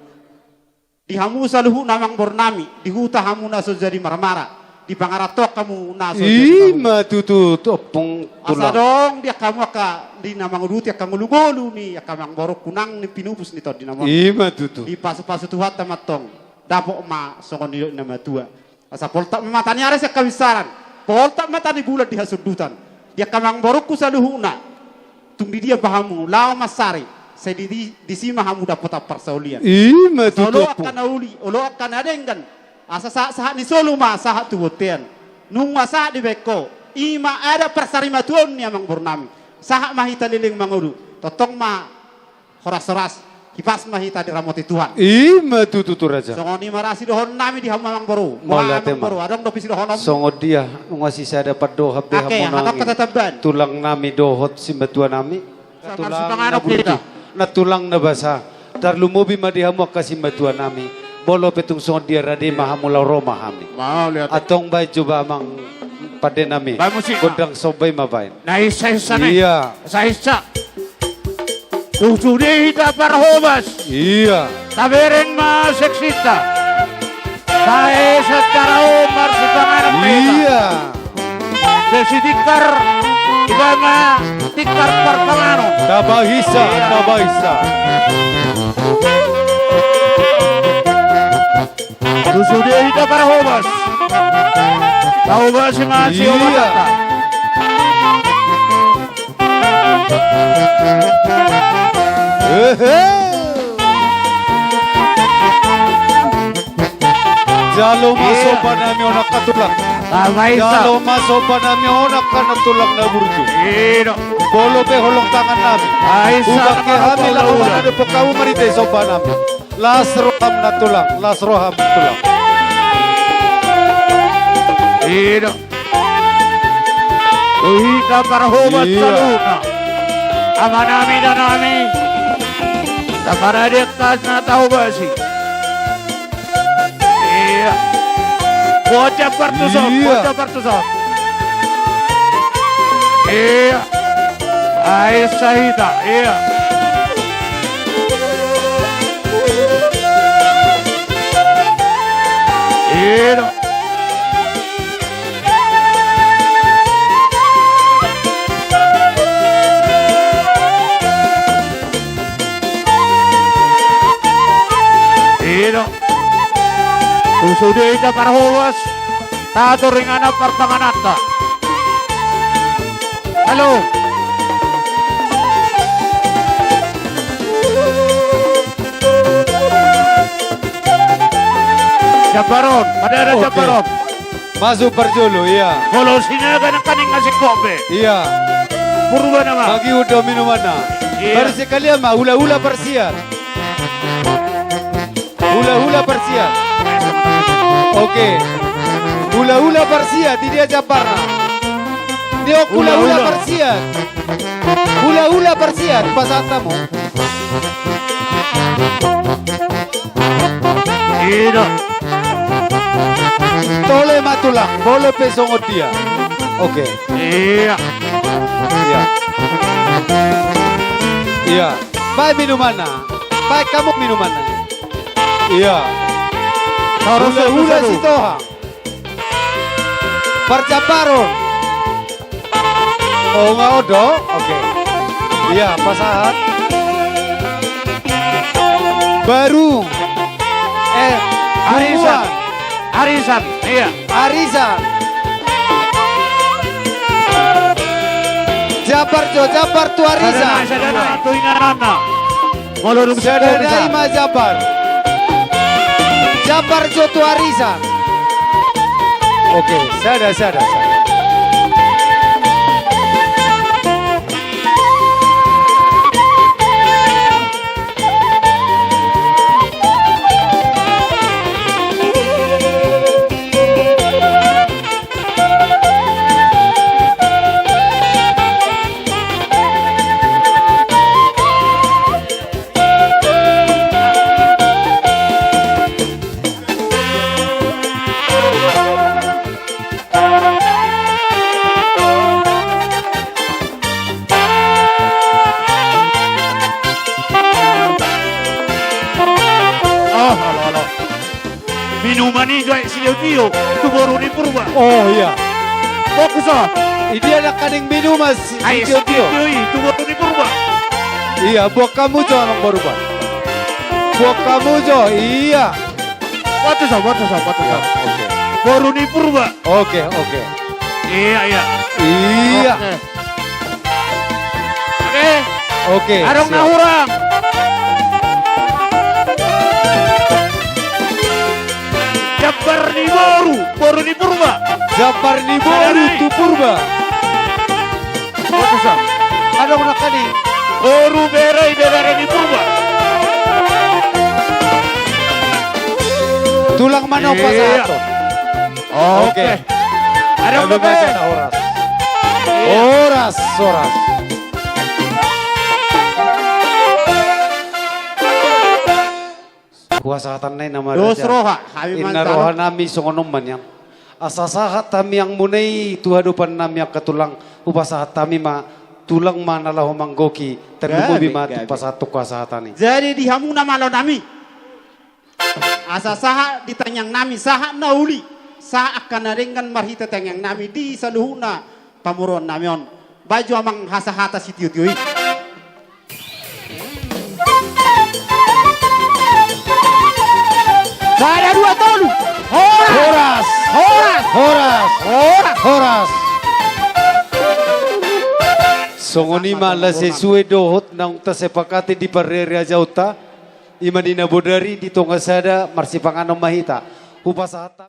Di hamu saluhutna amangboru nami, di huta hamu na so jadi marmara, di pangarantoan hamu na so jadi marumur. I ma tutu, ompung tulang. Asa adong di angka hamu angka di na manguduti angka ngolungolu ni angka amangborungku nang ni pinupus ni tondi na mor. I ma tutu. Dipasupasu Tuhanta ma antong. Dapot ma songon nidok ni na matua. Asa poltak ma mata ni ari sian habinsaran, poltak ma mata ni bulan di hasundutan. Di angka amangborungku saluhutna, tung di dia pe hamu laho mansari, sai di, di, disi ma hamu dapotan parsaulian. I ma tutu, ompung. Asa olo angka na uli, olo angka na denggan. Asa sahat, sahat ni solu ma sahat tu bontean. Nunga sahat dibahen ho, i ma adat parsarimatuaon ni amangboru nami. Sahat ma hita leleng mangolu. Tongtong ma horas-horas, hipas ma hita diramoti Tuhan. I ma tutu, tutu raja. Songon i ma ra sidohonon nami di hamu amangboru. Mauliate ma. Amangboru, adong dope sidohonon? Songon dia, nunga sisada pandohan be hamu nangkin. Ake, hatop kata tamban. Tulang nami dohot simatua nami. Sama tulang sipanganon na burju, hita. Na tulang na basa. Tarlumobi ma di hamu angka simatua nami. Molo pe tung songon dia, rade ma hamu, laho ro ma hami. Mauliate. Antong bahen jo ba amang pande nami. Bahen musik ma. Gondang somba i ma bahen. Na hinsa-hinsa nai. Iya. Hinsa-hinsa. Tung sude hita parhobas. Iya. Tabereng ma seksinta. Tahe santabi on marsipanganon ma hita. Iya. Seksi tikar, iba ma tikar parpanganon. Tamba hinsa, iya, tamba hinsa. Tung sude hita parhobas. Tahobasi ma, iya, sihobasanta. Hehe. Jalo ma, iya, somba nami on angka tulang. Tamba hinsa. Jalo ma somba nami on angka na tulang na burju. Iya. Molo pe holong tangan nami. Tamba hinsa. Hubangke hami laho mangadophon hamu marhite somba nami. Las roham na tulang, las roham na tulang. Iya. Hita parhobas, iya, saluhutna. Amanami, inanami. Taparade angka na tahobasi. Iya. Boan jambar tuson, iya, boan jambar tuson. Iya. Ai sahita, iya. Iya. Iya. Tung sude hita parhobas, tator inganan parpangananta. Halo. Jambar on, pada ada, oke, jambar on. Masuk parjolo, iya. Molo Sinaga nangkaning asing kopi. Iya. Purba nama. Mangihut do minumanna. Iya. Baru sekalian ma, hula-hula parsiat. Hula-hula parsiat. Oke. Hula-hula parsiat, di dia jambarna. Dia hula-hula parsiat. Hula-hula parsiat, pasahat hamu. Ida. Tole ma tulang, molo pe songon dia. Oke. Iya. Iya. Iya. Baen minumanna. Baen hamu minumanna. Iya. Hula-hula Sitohang. Parjambaron. Oh, nga odo. Oke. Iya, pasahat. Baru. Eh, arisan. Arisan, iya. Arisan. Jambar jo, jambar tu arisan. Sada nai, sada nai, tu ingananna. Molo dung sada nai ma jambar. Jambar jo tu arisan. Oke, sada, sada, sada. Oh, olo, olo. Minuman i jo aek sitio-tio tu boru ni Purba. Oh, iya. Fokus, oh. Idia nangkaning minuman si-, aek sitio-tio. Sitio-tio i tu boru ni Purba. Iya, buat hamu jo, amang boru ba. Buat hamu jo, iya. Fokus, oh, fokus, oh, fokus, oh. Iya, oke. Boru ni Purba. Oke, oke. Iya, iya. Iya. Oke. Oke. Oke, adong na hurang. Jambar ni boru, boru ni Purba. Jambar ni boru tu Purba. Adong nangkaning. Boru bere, bere ni Purba. Tulang ma na pasahathon. Oke. Adong dope. Horas. Horas, horas. Hupasahat hami ma, dos roha, hami ma, inna rohanami songon on ma nian. Asa sahat hami angka muna i tu hadopannami angka tulang, hupasahat hami ma, tulang ma na laho manggohi, tarlumobi ma tu pasahat tu hupasahat hami. Jadi di hamuna malonami. Asa sahat di tangiangnami, sahat na uli, sahat angka na denggan marhite tangiangnami di saluhutna pamoruonnami on. Baen jo amang hasahata sitio-tio i. Sada, dua, tolu. Horas. Horas. Horas. Horas. Horas. Songon i ma, ala sesue dohot naung tasepakati di parriari ajaonta. I ma di na bodari di tonga sada marsipanganon ma hita. Hupasahat